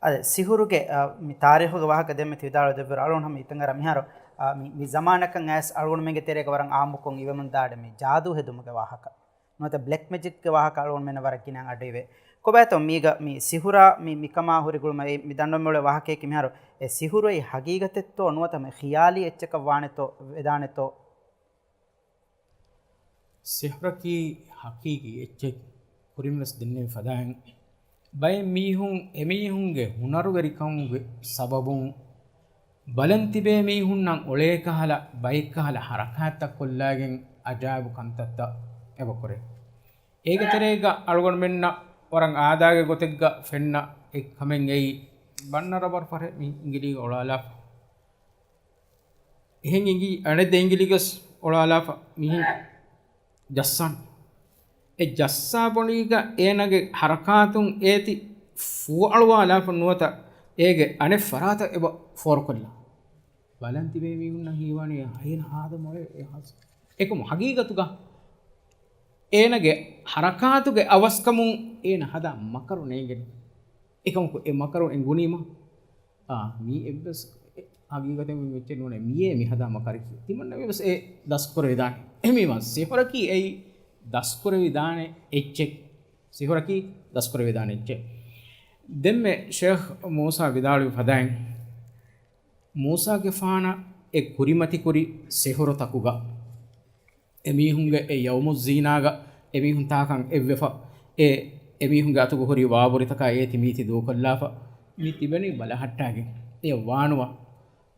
އަދި ސިހުރުގެ، އަ، މި ތާރީޚުގެ ވާހަކަ ދެންމެ ތި ވިދާޅު ދެއްވި އަޅުން ހަމަ އިތަނގަރ މިހާރު، އަ، މި، މި ޒަމާނަކަށް އައިސް އަޅުގަނޑުމެންގެ ތެރޭގަ ވަރަށް އާއްމުކޮށް އިވެމުން ދާނެ މި ޖާދޫ ހެދުމުގެ ވާހަކަ. ނުވަތަ ބްލެކް މެޖިކްގެ ވާހަކަ އަޅުގަނޑުމެންނަށް ވަރަށް ގިނައިން އަޑުއިވޭ. ކޮބާތޯ މީގަ މި ސިހުރާ މި، މިކަމާ ހުރި ގުޅުމަށް އެ މި ދަނޑުމެ އުޅޭ ވާހަކަޔަކީ މިހާރު އެ ސިހުރު އެއީ ހަގީގަތެއްތޯ ނުވަތަ މި ޚިޔާލީ އެއްޗަކަށް ވާނެތޯ ވެދާނެތޯ؟ ސިހުރަކީ ހަޤީޤީ އެއްޗެއް. ކުރިންވެސް ދެންނެވި ފަދައިން ބައެއް މީހުން އެމީހުންގެ ހުނަރުވެރިކަމުގެ ސަބަބުން ބަލަން ތިބޭ މީހުންނަށް އޮޅޭ ކަހަލަ ބައެއްކަހަލަ ހަރަކާތްތައް ކޮށްލާގެން އަޖާއިބު ކަންތައްތައް އެބަ ކުރޭ. އޭގެ ތެރޭގަ އަޅުގަނޑުމެންނަށް ވަރަށް އާދައިގެ ގޮތެއްގަ ފެންނަ އެއް ކަމެއް އެއީ ބަންނަ ރަބަރު ފަރެއް މި އިނގިލީގަ އޮޅާލާފަ. އެހެން އިނގި އަނެއް ދެ އިނގިލީގަސް އޮޅާލާފަ މިހެން ޖައްސާން. އެ ޖައްސާ ބޮޑީގަ އޭނަގެ ހަރަކާތުން އޭތި ފޫއަޅުވާލާފަ ނުވަތަ އޭގެ އަނެއް ފަރާތަށް އެބަ ފޯރުކޮށްލާ. ބަލަން ތިބޭ މީހުންނަށް ހީވާނީ އޭނަ ހާދަ މޮޅޭ އެ ހާސް. އެކަމު ހަގީގަތުގަ އޭނަގެ ހަރަކާތުގެ އަވަސްކަމުން އޭނަ ހަދާ މަކަރު ނޭނގެނީ. އެކަމަކު އެ މަކަރު އެނގުނީމަ އާ، މީ އެއްވެސް ހަގީގަތެއް މި އެއްޗެއް ނޫނޭ. މިއޭ މި ހަދާ މަކަރަކީ. ތިމަންނަ މިވެސް އެ ދަސްކުރެވިދާނެ. އެހެންވީމަ، ސިހުރަކީ އެއީ ދަސްކުރެވިދާނެ އެއްޗެއް. ސިހުރަކީ ދަސްކުރެވިދާނެ އެއްޗެއް. ދެންމެ ޝޭޚް މޫސާ ވިދާޅުވި ފަދައިން، މޫސާގެފާނަށް އެ ކުރިމަތިކުރި ސިހުރުތަކުގަ އެމީހުންގެ އެ ޔައުމުއްޒީނާގަ އެމީހުން ތާކަން އެއްވެފަ، އެ، އެމީހުންގެ އަތުގަ ހުރި ވާވުރިތަކާ އޭތި މީތި ދޫކޮށްލާފަ، މި ތިބެނީ ބަލަހައްޓާގެން. އެ ވާނުވާ.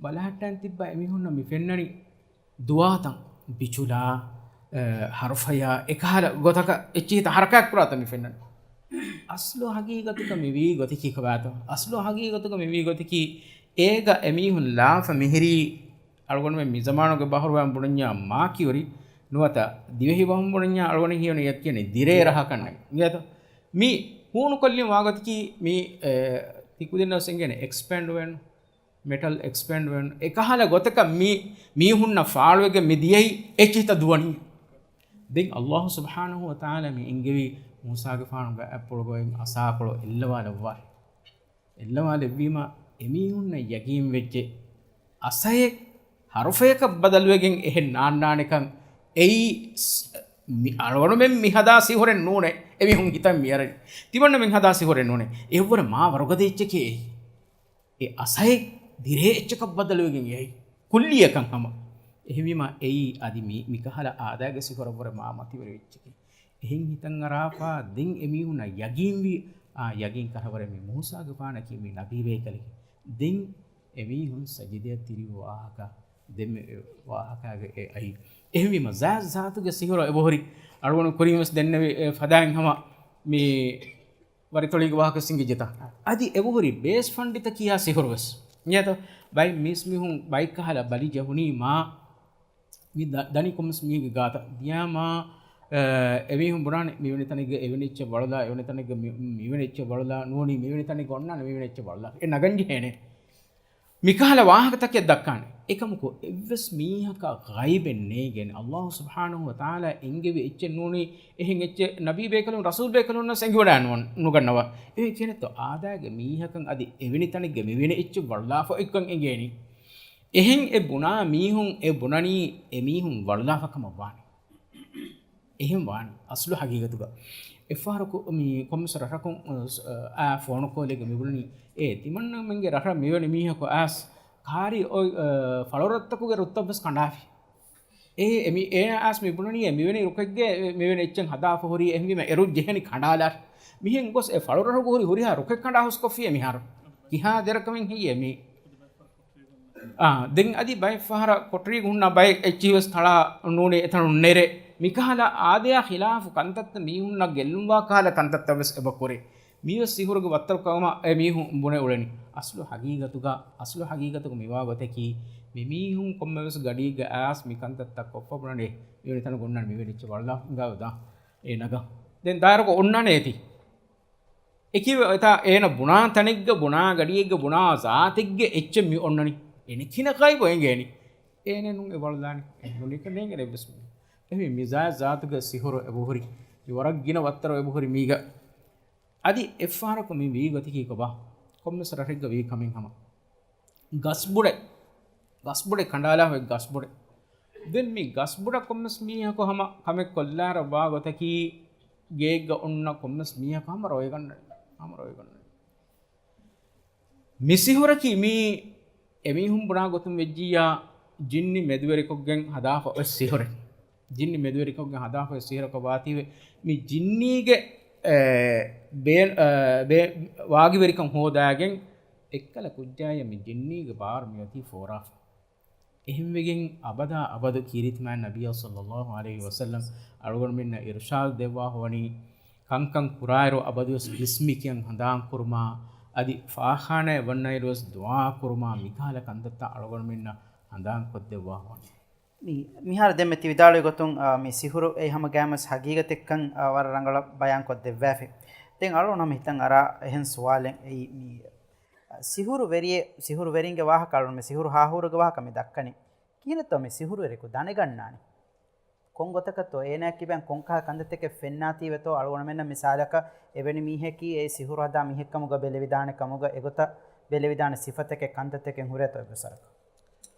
ބަލަހައްޓަން ތިއްބާ އެމީހުންނަށް މި ފެންނަނީ ދުވާތަން، ބިޗުލާ، އެ، ހަރުފަޔާ، އެކަހަލަ ގޮތަކަށް އެއްޗިހިތައް ހަރަކާތް ކުރާތަން މި ފެންނަނީ. އަސްލު ހަގީގަތުގަ މި ވީ ގޮތަކީ ކޮބާތޯ؟ އަސްލު ހަގީގަތުގަ މި ވީ ގޮތަކީ، އޭގަ އެމީހުން ލާފަ މިހިރީ، އަޅުގަނޑުމެން މިޒަމާނުގެ ބަހަރުވައިން ބުނަންޏާ މާކިޔުރި ނުވަތަ ދިވެހި ބަހުން ބުނަންޏާ އަޅުގަނޑު ހީވަނީ އެއްޗެއް ދިރޭ ރަހަކަށް ނެތް. އިނގޭތަ؟ މި ހޫނުކޮށްލިން ވާގޮތަކީ މި، އެ، ތިކުދިންނަށް ވެސް އެނގޭނެ އެކްސްޕޭންޑް ވެން، މެޓަލް އެކްސްޕޭންޑް ވެން. އެކަހަލަ ގޮތަކަށް މި މީހުންނަށް ފާޅުވެގެން މި ދިޔައީ އެއްޗިހިތައް ދުވަނީ. ދެން ﷲ ސުބްޙާނަހޫ ވަތަޢާލާ މި އެންގެވީ މޫސާގެފާނުގެ އަތްޕުޅުގައި އަސާކޮޅު އެއްލަވާލައްވާ. އެއްލަވާލެއްވީމަ އެމީހުންނަށް ޔަގީންވެއްޖެ، އަސައެއް ހަރުފަޔަކަށް ބަދަލުވެގެން އެހެން ނާންނާނެކަން. އެއީ ސް-، މި އަޅުގަނޑުމެން މި ހަދާ ސިހުރެއް ނޫނޭ. އެމީހުން ހިތަށް މިއަރަނީ. ތިމަންނަމެން ހަދާ ސިހުރެއް ނޫނޭ. އެއަށްވުރެ މާ ވަރުގަދަ އެއްޗެކޭ އެއީ. އެ އަސައެއް ދިރޭ އެއްޗަކަށް ބަދަލުވެގެން އެއީ. ކުއްލިއަކަށް ހަމަ. އެހެންވީމަ އެއީ އަދި މި، މިކަހަލަ އާދައިގެ ސިހުރަށްވުރެ މާ މަތިވެރި އެއްޗެކޭ. އެހެން ހިތަށް އަރާފަ ދެން އެމީހުނަށް ޔަގީންވީ، އާ، ޔަގީން ކަށަވަރެއް މި މޫސާގެފާނަކީ މި ނަބީބޭކަލެކޭ. ދެން އެމީހުން ސަޖިދައަށް ތިރިވި ވާހަކަ، ދެންމެ ވާހަކާގެ އެ އައި. އެހެންވީމަ ޒާތު ޒާތުގެ ސިހުރަށް އެބަހުރި އަޅުގަނޑު ކުރިންވެސް ދެންނެވި އެ ފަދައިން ހަމަ މި ވަރިތޮޅީގެ ވާހަކަ ސިނގިއްޖެތަ؟ އަދި އެބަހުރި ބޭސް ފަންޑިތަ ކިޔާ ސިހުރުވެސް. އިނގޭތަ؟ ބައެއް މީސްމީހުން ބައެއްކަހަލަ ބަލި ޖެހުނީ މާ މި ދަ-، ދަނިކޮންމެސް މީހެއްގެ ގާތަށް ދިޔާމާ، އަ، އެމީހުން ބުނާނެ މިވެނި ތަނެއްގަ އެވެނި އެއްޗެއް ވަޅުލާ، އެވެނި ތަނެއްގަ މި-، މިވެނި އެއްޗެއް ވަޅުލާ، ނޫނީ މިވެނި ތަނެއްގަ އޮންނާނެ މިވެނި އެއްޗެއް ވަޅުލާ. އެ ނަގަން ޖެހޭނެ. މިކަހަލަ ވާހަކަތަކެއް ދައްކާނެ. އެކަމަކު އެއްވެސް މީހަކަށް ޣައިބެއް ނޭނގޭނެ. ﷲ ސުބްޙާނަހޫ ވަތަޢާލާ އެންގެވި އެއްޗެއް ނޫނީ، އެހެން އެއްޗެއް ނަބީ ބޭކަލުން، ރަސޫލް ބޭކަލުންނަށް އެނގިވަޑައި ނު-، ނުގަންނަވާ. އެ ކިޔަނެއްތޯ އާދައިގެ މީހަކަށް އަދި އެވެނި ތަނެއްގެ މިވެނި އެއްޗެއް ވަޅުލާފަ އޮތްކަން އެނގޭނީ. އެހެން އެ ބުނާ މީހުން އެ ބުނަނީ އެ މީހުން ވަޅުލާފަ ކަމަށް ވާނެ. އެހެން ވާނެ. އަސްލު ހަގީގަތުގަ އެއްފަހަރަކު މި ކޮންމެސް ރަށަކުން، އަ، އާ ފޯނު ކޯލެއްގަ މި ބުނަނީ، އޭ ތިމަންނަމެންގެ ރަށަށް މިވެނި މީހަކު އާސް ކާރި އޮތް، އަ، ފަޅުރަށްތަކުގެ ރުއްތައްވެސް ކަނޑާފި. އޭ، އެ މި، އޭ އާސް މި ބުނަނީ އެ މިވެނި ރުކެއްގެ މިވެނި އެއްޗެއް ހަދާފަ ހުރީ އެހެންވީމަ އެ ރުއް ޖެހެނީ ކަނޑާލާށް. މިހެން ގޮސް އެ ފަޅުރަށުގަ ހުރި ހުރިހާ ރުކެއް ކަނޑާ ހުސްކޮށްފިއޭ މިހާރު. ކިހާ ދެރަކަމެއް ހެއްޔޭ މީ؟ އާ، ދެން އަދި ބައެއް ފަހަރަށް ކޮޓަރީގަ ހުންނަ ބައެއް އެއްޗިހި ވެސް ތަޅާ ނޫނީ އެތަނުން ނެރެ. މިކަހަލަ އާދަޔާ ޚިލާފު ކަންތައްތައް މީހުންނަށް ގެއްލުންވާ ކަހަލަ ކަންތައްތައް ވެސް އެބަ ކުރޭ. މީވެސް ސިހުރުގެ ވައްތަރު ކަމަށް އެ މީހުން ބުނެ އުޅެނީ. އަސްލު ހަގީގަތުގަ، އަސްލު ހަގީގަތުގަ މިވާ ގޮތަކީ، މި މީހުން ކޮންމެވެސް ގަޑީގަ އައިސް މި ކަންތައްތައް ކޮށްފަ ބުނަނީ، މިވެނި ތަނަށް އޮންނާނެ މިވެނި އެއްޗެއް ވަޅުލާ ހިނގާ ދާ އޭ ނަގަ. ދެން ދާއިރުގަ އޮންނާނެ އޭތި. އެކި އެތާ އޭނަ ބުނާ ތަނެއްގަ، ބުނާ ގަޑިއެއްގަ، ބުނާ ޒާތެއްގެ އެއްޗެއް މި އޮންނަނީ. އޭނަ ކިނަ ކައިބު އެނގޭނީ. އޭނަ ނޫން އެ ވަޅުލާނެ. އެ ނޫނީކަ ނޭނގެ އެއްވެސް މީ. އެހެން މިޒާޖް ޒާތުގެ ސިހުރު އެބަހުރި. މި ވަރަށް ގިނަ ވައްތަރު އެބަހުރި މީގަ. އަދި އެއްފަހަރަކު މި ވީ ގޮތަކީ ކޮބާ؟ ކޮންމެސް ރަށެއްގަ ވީ ކަމެއް ހަމަ. ގަސްބުޑެއް، ގަސްބުޑެއް ކަނޑާލާ ހޮތް ގަސްބުޑެއް. ދެން މި ގަސްބުޑަށް ކޮންމެސް މީހަކު ހަމަ ކަމެއް ކޮށްލާރަށް ވާ ގޮތަކީ، ގެއެއްގަ އޮންނަ ކޮންމެސް މީހަކު ހަމަ ރޮވެގަންނަނީ، ހަމަ ރޮވެގަންނަނީ. މި ސިހުރަކީ މީ އެމީހުން ބުނާ ގޮތުން ވެއްޖިއްޔާ، ޖިންނި މެދުވެރިކޮށްގެން ހަދާފަ އޮތް ސިހުރެއް. ޖިންނި މެދުވެރިކޮށްގެން ހަދާފަ އޮތް ސިހުރަކަށް ވާތީވެ، މި ޖިންނީގެ، އެ، ބޭ-، އެ، ބޭ-، ވާގިވެރިކަން ހޯދާގެން، އެއްކަލަ ކުއްޖާޔަށް މި ޖިންނީގެ ބާރު މިއޮތީ ފޯރާފަ. އެހެންވެގެން އަބަދާ އަބަދު ކީރިތި މާތް ނަބިއްޔާ ޞައްލައްލާހު ޢަލައިހި ވަސައްލަމް އަޅުގަނޑުމެންނަށް އިރުޝާދު ދެއްވާ ހުވަނީ، ކަންކަން ކުރާއިރު އަބަދުވެސް ބިސްމި ކިޔަން ހަނދާން ކުރުމާ، އަދި ފާޚާނާއަށް ވަންނައިރުވެސް ދުޢާ ކުރުމާ، މިކަހަލަ ކަންތައްތައް އަޅުގަނޑުމެންނަށް ހަނދާން ކޮށްދެއްވާ ހުވަނީ. މި-، މިހާރު ދެންމެ ތި ވިދާޅުވި ގޮތުން، އާ، މި ސިހުރު އެއީ ހަމަ ގައިމުވެސް ހަގީގަތެއްކަން، އާ، ވަރަށް ރަނގަޅަށް ބަޔާން ކޮށްދެއްވާފި. ދެން އަޅުގަނޑު ހަމަ ހިތަށް އަރާ އެހެން ސުވާލެއް އެއީ، މި ސިހުރު ވެރިއެއް، ސިހުރު ވެރިންގެ ވާހަކަ އަޅުގަނޑު މި ސިހުރު ހާހޫރުގެ ވާހަކަ މި ދައްކަނީ. ކިހިނެއްތޯ މި ސިހުރުވެރިޔަކު ދަނެގަންނާނީ؟ ކޮން ގޮތަކަށްތޯ އޭނާއަށް ކިބައިން ކޮންކަހަލަ ކަންތައްތަކެއް ފެންނާތީވެތޯ އަޅުގަނޑުމެންނަށް މިސާލަކަށް އެވެނި މީހަކީ އެ ސިހުރު ހަދާ މީހެއްކަމުގަ ބެލެވިދާނެ ކަމުގަ އެގޮތަށް ބެލެވިދާނެ ސިފަތަކެއް ކަންތައްތަކެއް ހުރޭތޯ އެއްވެސް ވަރަކަށް؟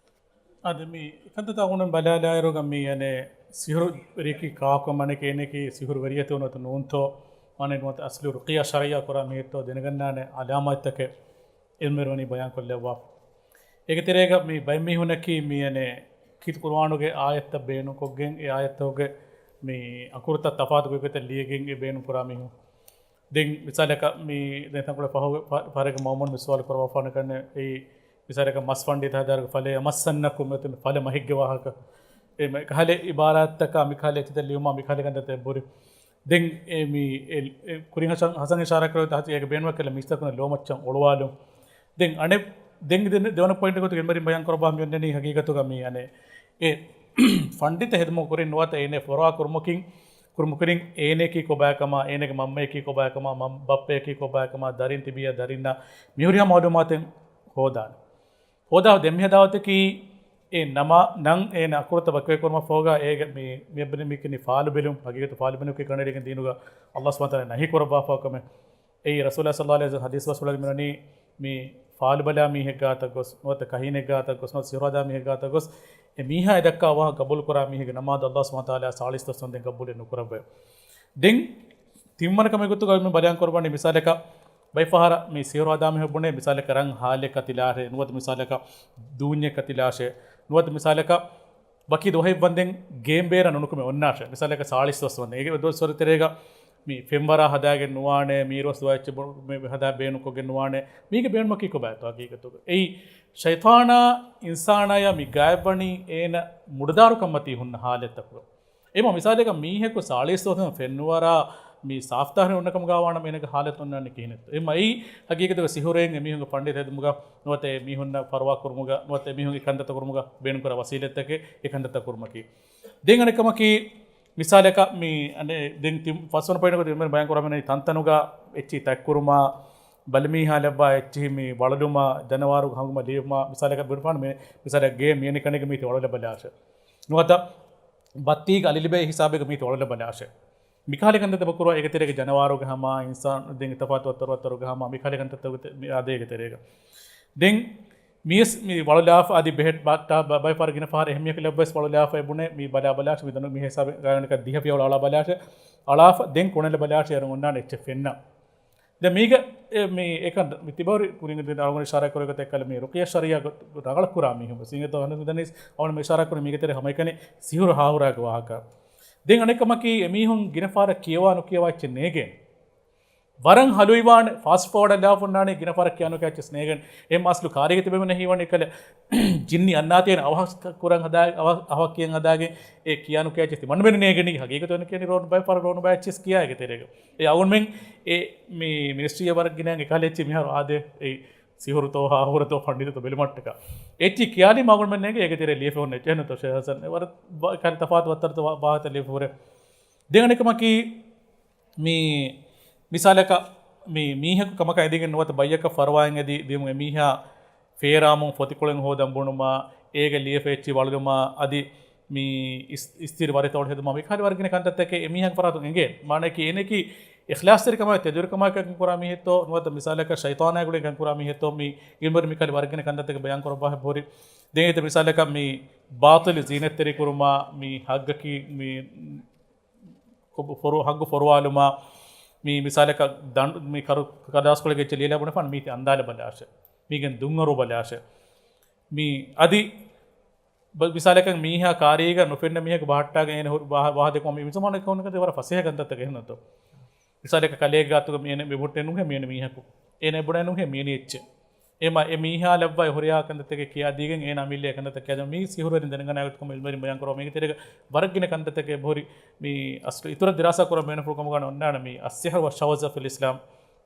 އަދި މި ކަންތައްތައް އަޅުގަނޑު ބަލާލާއިރުގަ މި އަނެއް ސިހުރުވެރިޔަކީ ކާކު މަނެކޭ އޭނައަކީ ސިހުރުވެރިޔަތެއް ނުވަތަ ނޫންތޯ ވާނެ ނުވަތަ އަސްލު ރުޤިޔާ ޝަރުޢިއްޔާ ކުރާ މީހެއްތޯ ދެނެގަންނާނެ އަލާމާތްތަކެއް އިލްމުވެރިން ވަނީ ބަޔާން ކޮށްލައްވާފަ. އޭގެ ތެރޭގަ މި ބައެއް މީހުންނަކީ މި އަނެއް ކީރިތި ޤުރުއާނުގެ އާޔަތްތައް ބޭނުންކޮށްގެން އެ އާޔަތްތަކުގެ މި އަކުރުތައް ތަފާތު ގޮތްގޮތަށް ލިޔެގެން އެ ބޭނުން ކުރާ މީހުން. ދެން މިސާލަކަށް މި ދެން ތަންކޮޅެއް ފަހު-، ފަ-، ފަހަރެއްގެ މައުމޫން މި ސުވާލު ކުރައްވާފާނެ ކަންނޭ އެއީ މިސާލަކަށް މަސް ފަންޑިތަ ހަދާއިރު ފަލައެއް އަމައްސަންނަކުން މިއޮތީ ފަލަ މަހެއްގެ ވާހަކަ. އެ މަ-، ކަހަލަ އިބާރާތްތަކާ މި ކަހަލަ އެއްޗިތައް ލިޔުމާ މި ކަހަލަ ކަންތައްތައް އެބަހުރި. ދެން އެ މި އެ، އެ ކުރިން ހަސަން، ހަސަން އިޝާރާތް ކުރެއްވި ތަހަތި އޭގެ ބޭނުމަކީ މީސްތަކުން ލޯމައްޗަށް އޮޅުވާލުން. ދެން އަނެއް، ދެން ދެ-، ދެވަނަ ޕޮއިންޓް ގޮތުގަ އެންމެރިން ބަޔާން ކުރައްވާ މި އޮންނަނީ ހަގީގަތުގަ މި އަނެއް އެ ފަންޑިތަ ހެދުމަކުރިން ނުވަތަ އޭނެ ފޮރުވާ ކުރުމަކިން، ކުރުމަކުރިން އޭނައަކީ ކޮބާކަމާ، އޭނަގެ މަންމައަކީ ކޮބާކަމާ، މަން-، ބައްޕައަކީ ކޮބާކަމާ، ދަރިން ތިބިއްޔާ ދަރިންނާ މިހުރިހާ މައުލޫމާތެއް ހޯދާނެ. ހޯދާ ދެން މި ހަދާ ގޮތަކީ އެ ނަމާ-، ނަން އޭނަ އަކުރުތައް ވަކިވެ ކުރުމަށް ފަހުގަ އޭގެ މި-، މި އެއްބަނީ މި ކިނީ ފާލު ބެލުން، ހަގީގަތު ފާލު ބެލުން ކީ ކަނޑައެޅިގެން ދީނުގަ އައްލާހު ސުބްޙާނަހު ވަތަޢާލާ ނަހީ ކުރައްވާފަ ކަމެއް. އެއީ ރަސޫލާ ޞައްލައްލާހު ޢަލައިހި ވަސައްލަމް ޙަދީޘް ބަސްފުޅަށް މިވަނީ މި ފާލު ބަލާ މީހެއް ގާތަށް ގޮސް، ނުވަތަ ކަހީނެއް ގާތަށް ގޮސް، ނުވަތަ ސިހުރު ހަދާ މީހެއް ގާތަށް ގޮސް، އެ މީހާ އެ ދައްކާ ވާހަކަ ގަބޫލު ކުރާ މީހެއްގެ ނަމާދު އައްލާހު ސުބްޙާނަހު ވަތަޢާލާ ސާޅީސް ދުވަސް ވަންދެން ގަބޫލެއް ނުކުރައްވައެވެ. ދެން ތިންވަނަ ކަމެއް ގޮތުގަ މި ބަޔާން ކުރައްވަނީ މިސާލަކަށް ބައެއް ފަހަރަށް މި ސިހުރު ހަދާ މީހަކު ބުނޭ މިސާލަކަށް ރަން ހާލެއް ކަތިލާށޭ، ނުވަތަ މިސާލަކަށް ދޫންޏެއް ކަތިލާށޭ، ނުވަތަ މިސާލަކަށް ވަކި ދުވަހެއް ވަންދެން ގޭން ބޭރަށް ނުނުކުމެ އޮންނާށޭ. މިސާލަކަށް ސާޅީސް ދުވަސް ވަންދެން. އޭގެ ދުވަސްވަރު ތެރޭގަ މި ފެންވަރާ ހަދާގެން ނުވާނެ، މީރުވަސް ދުވަހެއްޗެއް ބޮ-، މި ހަދާ ބޭނުންކޮށްގެން ނުވާނެ. މީގެ ބޭނުމަކީ ކޮބާތޯ ހަގީގަތުގަ؟ އެއީ ޝައިޠާނާ އިންސާނާޔާ މި ގާތްވަނީ އޭނަ މުޑުދާރުކަންމަތީ ހުންނަ ހާލަތްތަކުގަ. އެމަ މިސާލެއްގަ މީހަކު ސާޅީސް ދުވަސް ފެންނުވަރާ މި ސާފްތާހިރު އޮންނަ ކަމުގަ ވާނަމަ އޭނަގެ ހާލަތު އޮންނާނީ ކިހިނެއްތޯ؟ އެމަ އެއީ ހަގީގަތުގަ ސިހުރެއް އެމީހުންގެ ފަންޑިތަ ހެދުމުގަ ނުވަތަ އެމީހުންނަށް ފަރުވާ ކުރުމުގަ ނުވަތަ އެމީހުންގެ ކަންތައްތައް ކުރުމުގަ ބޭނުންކުރާ ވަސީލަތްތަކެއް އެ ކަންތައްތައް ކުރުމަކީ. ދެން އަނެއް ކަމަކީ، މިސާލަކަށް މި އަނެއް ދެން ތި-، ފަސްވަނަ ޕޮއިންޓް ގޮތުން މި ބަޔާން ކުރާ މި ތަންތަނުގަ އެއްޗިހި ތަތްކުރުމާ، ބަލިމީހާ ލައްވާ އެއްޗިހި މި ވަޅުލުމާ، ޖަނަވާރު ހަނގުމަށް ލިޔުމާ، މިސާލަކަށް ބުނެފާނު މި، މިސާލަކަށް ގޭ މިޔަނި ކަނޑެއްގަ މީތި ވަޅުލަބަލާށޭ. ނުވަތަ ބައްތީގަ އަލި ލިބޭ ހިސާބެއްގަ މީތި ވަޅުލަބަލާށޭ. މިކަހަލަ ކަންތައް ދެބަކުރުވާ އޭގެ ތެރޭގަ ޖަނަވާރުގެ ހަމަ އިންސާން ދެން ތަފާތު ވައްތަރު ވައްތަރުގެ ހަމަ މިކަހަލަ ކަންތައްތަކުގެ ތެ-، މި އާދޭގެ ތެރޭގަ. ދެން މީސް މި ވަޅުލާފަ އަދި ބެހެޓް ބާ-، ބަ-، ބައި ފަހަރަށް ގިނަ ފަހަރަށް އެހެން މީހަކު ލައްވަސް ވަޅުލާފަ އެ ބުނެ މި ބަލާ ބަލާށޭ މި ދަނޑު މި ހިސާބެއް ގާތްގަނޑަކަށް ދިހަ ފިޔަވަޅު އަޅާ ބަލާށޭ. އަޅާފަ ދެން ކުނެލަ ބަލާށޭ އަރުން އޮންނާނެ އެއްޗެއް ފެންނަ. ދެން މީގަ އެ މި އެކަން މި ތިބަވަރި ކުރިން ދެން އަޅުގަނޑު އިޝާރާތް ކުރެއްވި ގޮތަށް ކަލަ މި ރުޤިޔާ ޝަރުޢިއްޔާ ރަނގަޅަށް ކުރާ މީހުން ވެސް އިނގޭތޯ ހަނދު ދަނީސް އަޅުގަނޑު މި އިޝާރާތް ކުރި މީގެ ތެރޭ ހަމައެކަނި ސިހުރު ހާހުރާގެ ވާހަކަ. ދެން އަނެއްކަމަކީ އެމީހުން ގިނަ ފަހަރަށް ކިޔަވާ ނުކިޔަވާ އެއްޗެއް ނޭގޭނެ. ވަރަށް ހަލުވިވާނެ ފާސްޓް ފޯވަޑަށް ލާފަ އޮންނާނީ ގިނަ ފަހަރަށް ކިޔާ ނުކިޔާ އެއްޗެއް ނޭގެން. އެ އަސްލު ކާރީގަ ތިބެމުން ހީވަނީ ކަލެ ޖިންނި އަންނާތީން އަވަހަށް ކުރަން ހަދާ-، އަވަ-، އަވަހަށް ކިޔަން ހަދާގެން އެ ކިޔާ ނުކިޔާ އެއްޗެއް ތިމަންމެން ނޭގެނީ ހަގީގަތު އެން ކިޔަނީ ރޯނު ބައި ފަހަރަށް ރޯނު ބައި އެއްޗިސް ކިޔާ އޭގެ ތެރޭގަ. އެ އަޅުގަނޑުމެން އެ މި މިނިސްޓްރީއަށް ވަރަށް ގިނައިން އެކަހަލަ އެއްޗި މިހާރު އާދޭ އެ ސިހުރުތޯ ހާހުރަތޯ ފަންޑިތަތޯ ބެލުމަށްޓަކާ. އެއްޗި ކިޔާލީމަ އަޅުގަނޑުމެން ނޭގޭ އޭގެ ތެރޭ ލިޔެފަ އޮންނަ އެއްޗެއް ނުތޯ ޝޭހް ހަސަން. އެ ވަރަށް ބަ-، ކަހަލަ ތަފާތު ވައްތަރުތައް ވާ-، ވާހަކަތައް ލިޔެފަ ހުރޭ. ދެން އަނެއްކަމަކީ، މި މިސާލަކަށް މި މީހަކު ކަމަކަށް އެދިގެން ނުވަތަ ބައްޔަކަށް ފަރުވާއެއް އެދި ދިޔުމުން އެމީހާ ފޭރާމުން ފޮތިކޮޅެއް ހޯދަން ބުނުމާ، އޭގެ ލިޔެފަ އެއްޗި ވަޅުލުމާ، އަދި މި އިސް-، އިސްތިރި ވަރިތައް ހެދުމާ، މިކަހަލަ ވަރަށް ގިނަ ކަންތައްތަކެއް އެމީހާގެ ފަރާތުން އެނގޭ. މާނައަކީ އޭނައަކީ އިޚްލާޞްތެރިކަމާއި ތެދުވެރިކަމާއި ކަންކުރާ މީހެއްތޯ، ނުވަތަ މިސާލަކަށް ޝައިޠާނާގެ ގުޅިގެން ކަންކުރާ މީހެއްތޯ، މި އިލްމުވެރިން މިކަހަލަ ވަރަށް ގިނަ ކަންތައްތަކެއް ބަޔާން ކުރައްވާ ހުރި. ދެން އެތައް މިސާލަކަށް މި ބާޠިލު ޒީނަތްތެރިކުރުމާ، މި ހައްގަކީ މި ކޮބު ފޮރު-، ހައްގު ފޮރުވާލުމާ، މި މިސާލަކަށް ދަނޑު-، މި ކަރު-، ކަރުދާސްކޮޅެއްގެ އެއްޗެއް ލިޔެލާ ބުނެފާނެ މީތި އަންދާލަ ބަލާށޭ. މީގެން ދުންއަރު ބަލާށޭ. މި އަދި ބަ-، މިސާލަކަށް މީހާ ކާރީގަ ނުފެންނަ މީހަކު ބަހައްޓާގެން އޭނަ ހުރި ވާހަ-، ވާހަ ދެއްކުމަށް މި މިޒަމާނުގެ ކައުނަކަށް ވަރަށް ފަސޭހަ ކަންތައްތަކެއް އެހެންނުތޯ. މިސާލަކަށް ކަލޭގެ ގާތުގަ މި އޭނަ މި ބުނެ ނުހޭ މި އޭނަ މީހަކު. އޭނަ ބުނެ ނުހޭ މި އޭނަ އެއްޗެއް. އެމަ އެ މީހާ ލައްވާ އެ ހުރިހާ ކަންތައްތަކެއް ކިޔާދީގެން އޭނާ މި ލިޔޭ ކަންތައްތައް ކިޔާދޭ މީ ސިހުރުވެރިން ދެނެގަންނާ ގޮތަކަށް އިލްމުވެރިން ބަޔާން ކުރައްވާ މީގެ ތެރޭގަ ވަރަށް ގިނަ ކަންތައްތަކެއް އެބަހުރި މި އަސްލު އިތުރަށް ދިރާސާ ކުރަން ބޭނުންފުޅު ކަމުގަ އޮންނާނެ މި އައްސިޙްރު ވައްޝަވާޛު ފިލް އިސްލާމް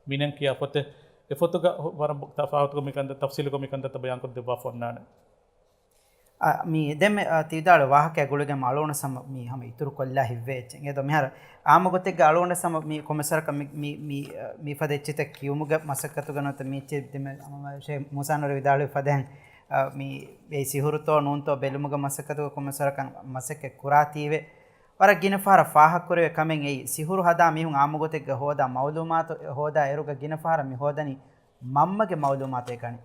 މިނަން ކިޔާ ފޮތެއް. އެ ފޮތުގަ ހު-، ވަރަށް ބު-، ތަފާތުކޮށް މި ކަންތައް، ތަފްސީލުކޮށް މި ކަންތައްތައް ބަޔާން ކޮށްދެއްވާފަ އޮންނާނެ. އަ، މި ދެންމެ، އަ، ތި ވިދާޅުވި ވާހަކައާ ގުޅިގެން އަޅުގަނޑަށް ހަމަ މި ހަމަ އިތުރު ކޮށްލާ ހިތްވޭ އެއްޗެއް. އެދޯ މިހާރު އާއްމު ގޮތެއްގަ އަޅުގަނޑަށް ހަމަ މި ކޮންމެސްވަރަކަށް މި، މި، މި، އަ، މިފަދަ އެއްޗިތައް ކިޔުމުގެ މަސައްކަތުގަ ނުވަތަ މި އެއްޗެއް ދެންމެ ހަމަ ޝޭހް މޫސާ ނޫރީ ވިދާޅުވި ފަދައިން، އަ، މި އެއީ ސިހުރުތޯ ނޫންތޯ ބެލުމުގެ މަސައްކަތުގަ ކޮންމެސްވަރަކަށް މަސައްކަތް ކުރާތީވެ. ވަރަށް ގިނަ ފަހަރަށް ފާހަގަކުރެވޭ ކަމެއް އެއީ، ސިހުރު ހަދާ މީހުން އާއްމު ގޮތެއްގަ ހޯދާ މައުލޫމާތު ހޯދާ އިރުގަ ގިނަ ފަހަރަށް މި ހޯދަނީ މަންމަގެ މައުލޫމާތު އެކަނި.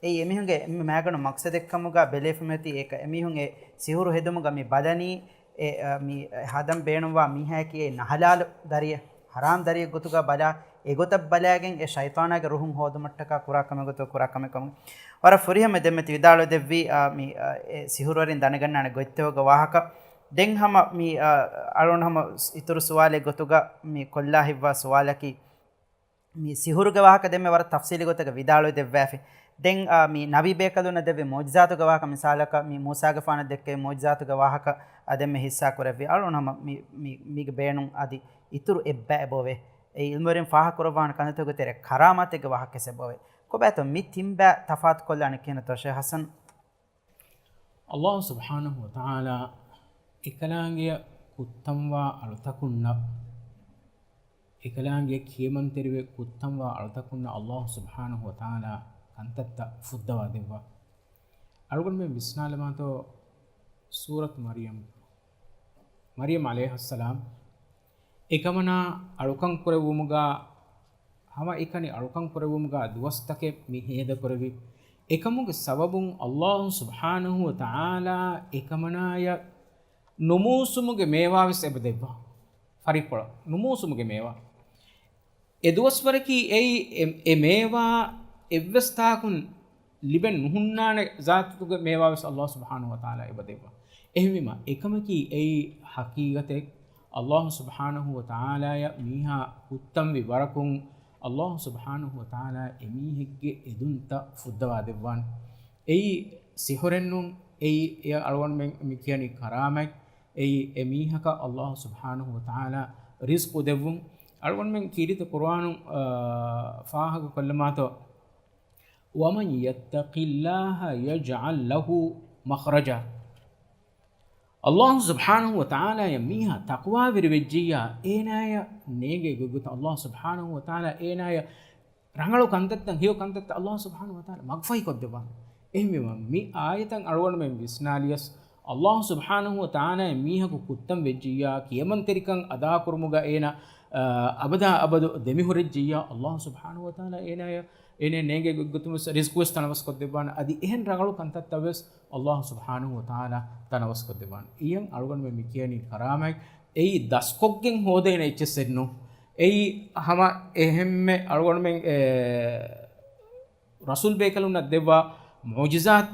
އެއީ އެމީހުންގެ އެންމެ މައިގަނޑު މަޤްޞަދެއްކަމުގަ ބެލެވިފަ މިއޮތީ އެކަ-، އެމީހުން އެ ސިހުރު ހެދުމުގަ މި ބަލަނީ އެ، އަ، މި ހަދަން ބޭނުންވާ މީހާއަކީ އެ ނަހަލާލު ދަރިއެއް، ހަރާމް ދަރިއެއް ގޮތުގަ ބަލާ، އެގޮތަށް ބަލާގެން އެ ޝައިޠާނާގެ ރުހުން ހޯދުމަށްޓަކާ ކުރާ ކަމެއް ގޮތުގަ ކުރާ ކަމެއް ކަމުގަ. ވަރަށް ފުރިހަމަ ދެންމެ ތި ވިދާޅުވެ ދެއްވީ، އާ، މި، އާ، އެ ސިހުރުވެރިން ދަނެގަންނާނެ ގޮތްތެރޭގެ ވާހަކަ. ދެން ހަމަ މި، އާ، އަޅުގަނޑު ހަމަ އިތުރު ސުވާލެއް ގޮތުގަ މި ކޮށްލާ ހިތްވާ ސުވާލަކީ، މި ސިހުރުގެ ވާހަކަ ދެންމެ ވަރަށް ތަފްސީލީ ގޮތަކަށް ވިދާޅުވެ ދެއްވާފި. ދެން، އާ، މި ނަބީ ބޭކަލުންނަށް ދެއްވި މުޢުޖިޒާތުގެ ވާހަކަ، މިސާލަކަށް މި މޫސާގެފާނަށް ދެއްކެވި މުޢުޖިޒާތުގެ ވާހަކަ އާ ދެންމެ ހިއްސާ ކުރެއްވި. އަޅުގަނޑު ހަމަ މި، މި، މީގެ ބޭނުން އަދި އިތުރު އެއްބައެއް އެބައޮވޭ. އެ އިލްމުވެރިން ފާހަގަކުރައްވާނެ ކަންތައްތަކުގެ ތެރޭ ކަރާމާތެއްގެ ވާހަކަވެސް އެބައޮވޭ. ކޮބާތޯ މި ތިން ބައި ތަފާތުކޮށްލާނެ ކިހިނެއްތޯ ޝޭހް ހަސަން؟ ﷲ ސުބްޙާނަހޫ ވަތަޢާލާ އެކަލާނގެއަށް ކުއްތަންވާ އަޅުތަކުންނަށް، އެކަލާނގެއަށް ކިޔަމަންތެރިވެ ކުއްތަންވާ އަޅުތަކުންނަށް ﷲ ސުބްޙާނަހޫ ވަތަޢާލާ ކަންތައްތައް ފުއްދަވާ ދެއްވާ. އަޅުގަނޑުމެން ވިސްނާލަމާތޯ ސޫރަތު މަރްޔަމް، މަރްޔަމް ޢަލައިހައްސަލާމް އެކަމަނާ އަޅުކަން ކުރެއްވުމުގަ، ހަމައެކަނި އަޅުކަން ކުރެއްވުމުގަ ދުވަސްތަކެއް މި ހޭދަކުރެއްވި. އެކަމުގެ ސަބަބުން ﷲ ސުބްޙާނަހޫ ވަތަޢާލާ އެކަމަނާޔަށް ނުމޫސުމުގެ މޭވާވެސް އެބަ ދެއްވާ. ފަރިއްކޮޅަށް ނުމޫސުމުގެ މޭވާ. އެ ދުވަސްވަރަކީ އެއީ އެ، އެ މޭވާ އެއްވެސް ތާކުން ލިބެން ނުހުންނާނެ ޒާތުގެ މޭވާވެސް ﷲ ސުބްޙާނަހޫ ވަތަޢާލާ އެބަ ދެއްވާ. އެހެންވީމަ، އެކަމަކީ އެއީ ޙަޤީޤަތެއް. ﷲ ސުބްޙާނަހޫ ވަތަޢާލާޔަށް މީހާ ކުއްތަންވި ވަރަކުން، ﷲ ސުބްޙާނަހޫ ވަތަޢާލާ އެމީހެއްގެ އެދުންތައް ފުއްދަވާ ދެއްވާނެ. އެއީ ސިހުރެއް ނޫން، އެއީ އެ އަޅުގަނޑުމެން މި ކިޔަނީ ކަރާމަތް. އެއީ އެ މީހަކަށް ﷲ ސުބްޙާނަހޫ ވަތަޢާލާ ރިޒްޤު ދެއްވުން. އަޅުގަނޑުމެން ކީރިތި ޤުރުއާނުން، އާ، ފާހަގަކޮށްލަމާތޯ، وَمَن يَتَّقِ اللَّهَ يَجْعَل لَّهُ مَخْرَجًا. ﷲ ސުބްޙާނަހޫ ވަތަޢާލާޔަށް މީހާ ތަޤްވާވެރިވެއްޖިއްޔާ، އޭނާޔަށް ނޭނގޭ ގޮތްގޮތަށް ﷲ ސުބްޙާނަހޫ ވަތަޢާލާ އޭނާޔަށް ރަނގަޅު ކަންތައްތައް، ހެޔޮ ކަންތައްތައް ﷲ ސުބްޙާނަހޫ ވަތަޢާލާ މަގުފަހިކޮށްދެއްވާނެ. އެހެންވީމަ، މި އާޔަތަށް އަޅުގަނޑުމެން ވިސްނާލިޔަސް، ﷲ ސުބްޙާނަހޫ ވަތަޢާލާޔަށް މީހަކު ކުއްތަން ވެއްޖިއްޔާ، ކިޔަމަންތެރިކަން އަދާކުރުމުގަ އޭނާ އަބަދާ އަބަދު ދެމިހުރެއްޖިއްޔާ، އަﷲ ސުބްޙާނަހޫ ވަތަޢާލާ އޭނާޔަށް، އޭނާ ނޭނގޭ ގޮތުން ވެސް ރިޒްޤު ވެސް ތަނަވަސްކޮށްދެއްވާނެ. އަދި އެހެން ރަނގަޅު ކަންތައްތައް ވެސް އަﷲ ސުބްޙާނަހޫ ވަތަޢާލާ ތަނަވަސްކޮށްދެއްވާނެ. އިޔަން އަޅުގަނޑުމެން މި ކިޔަނީ ކަރާމަތް. އެއީ ދަސްކޮށްގެން ހޯދޭނެ އެއްޗެއްސެއް ނޫން. އެއީ ހަމަ އެހެންމެ އަޅުގަނޑުމެން، އެ، ރަސޫލް ބޭކަލުންނަށް ދެއްވާ މުޢުޖިޒާތް،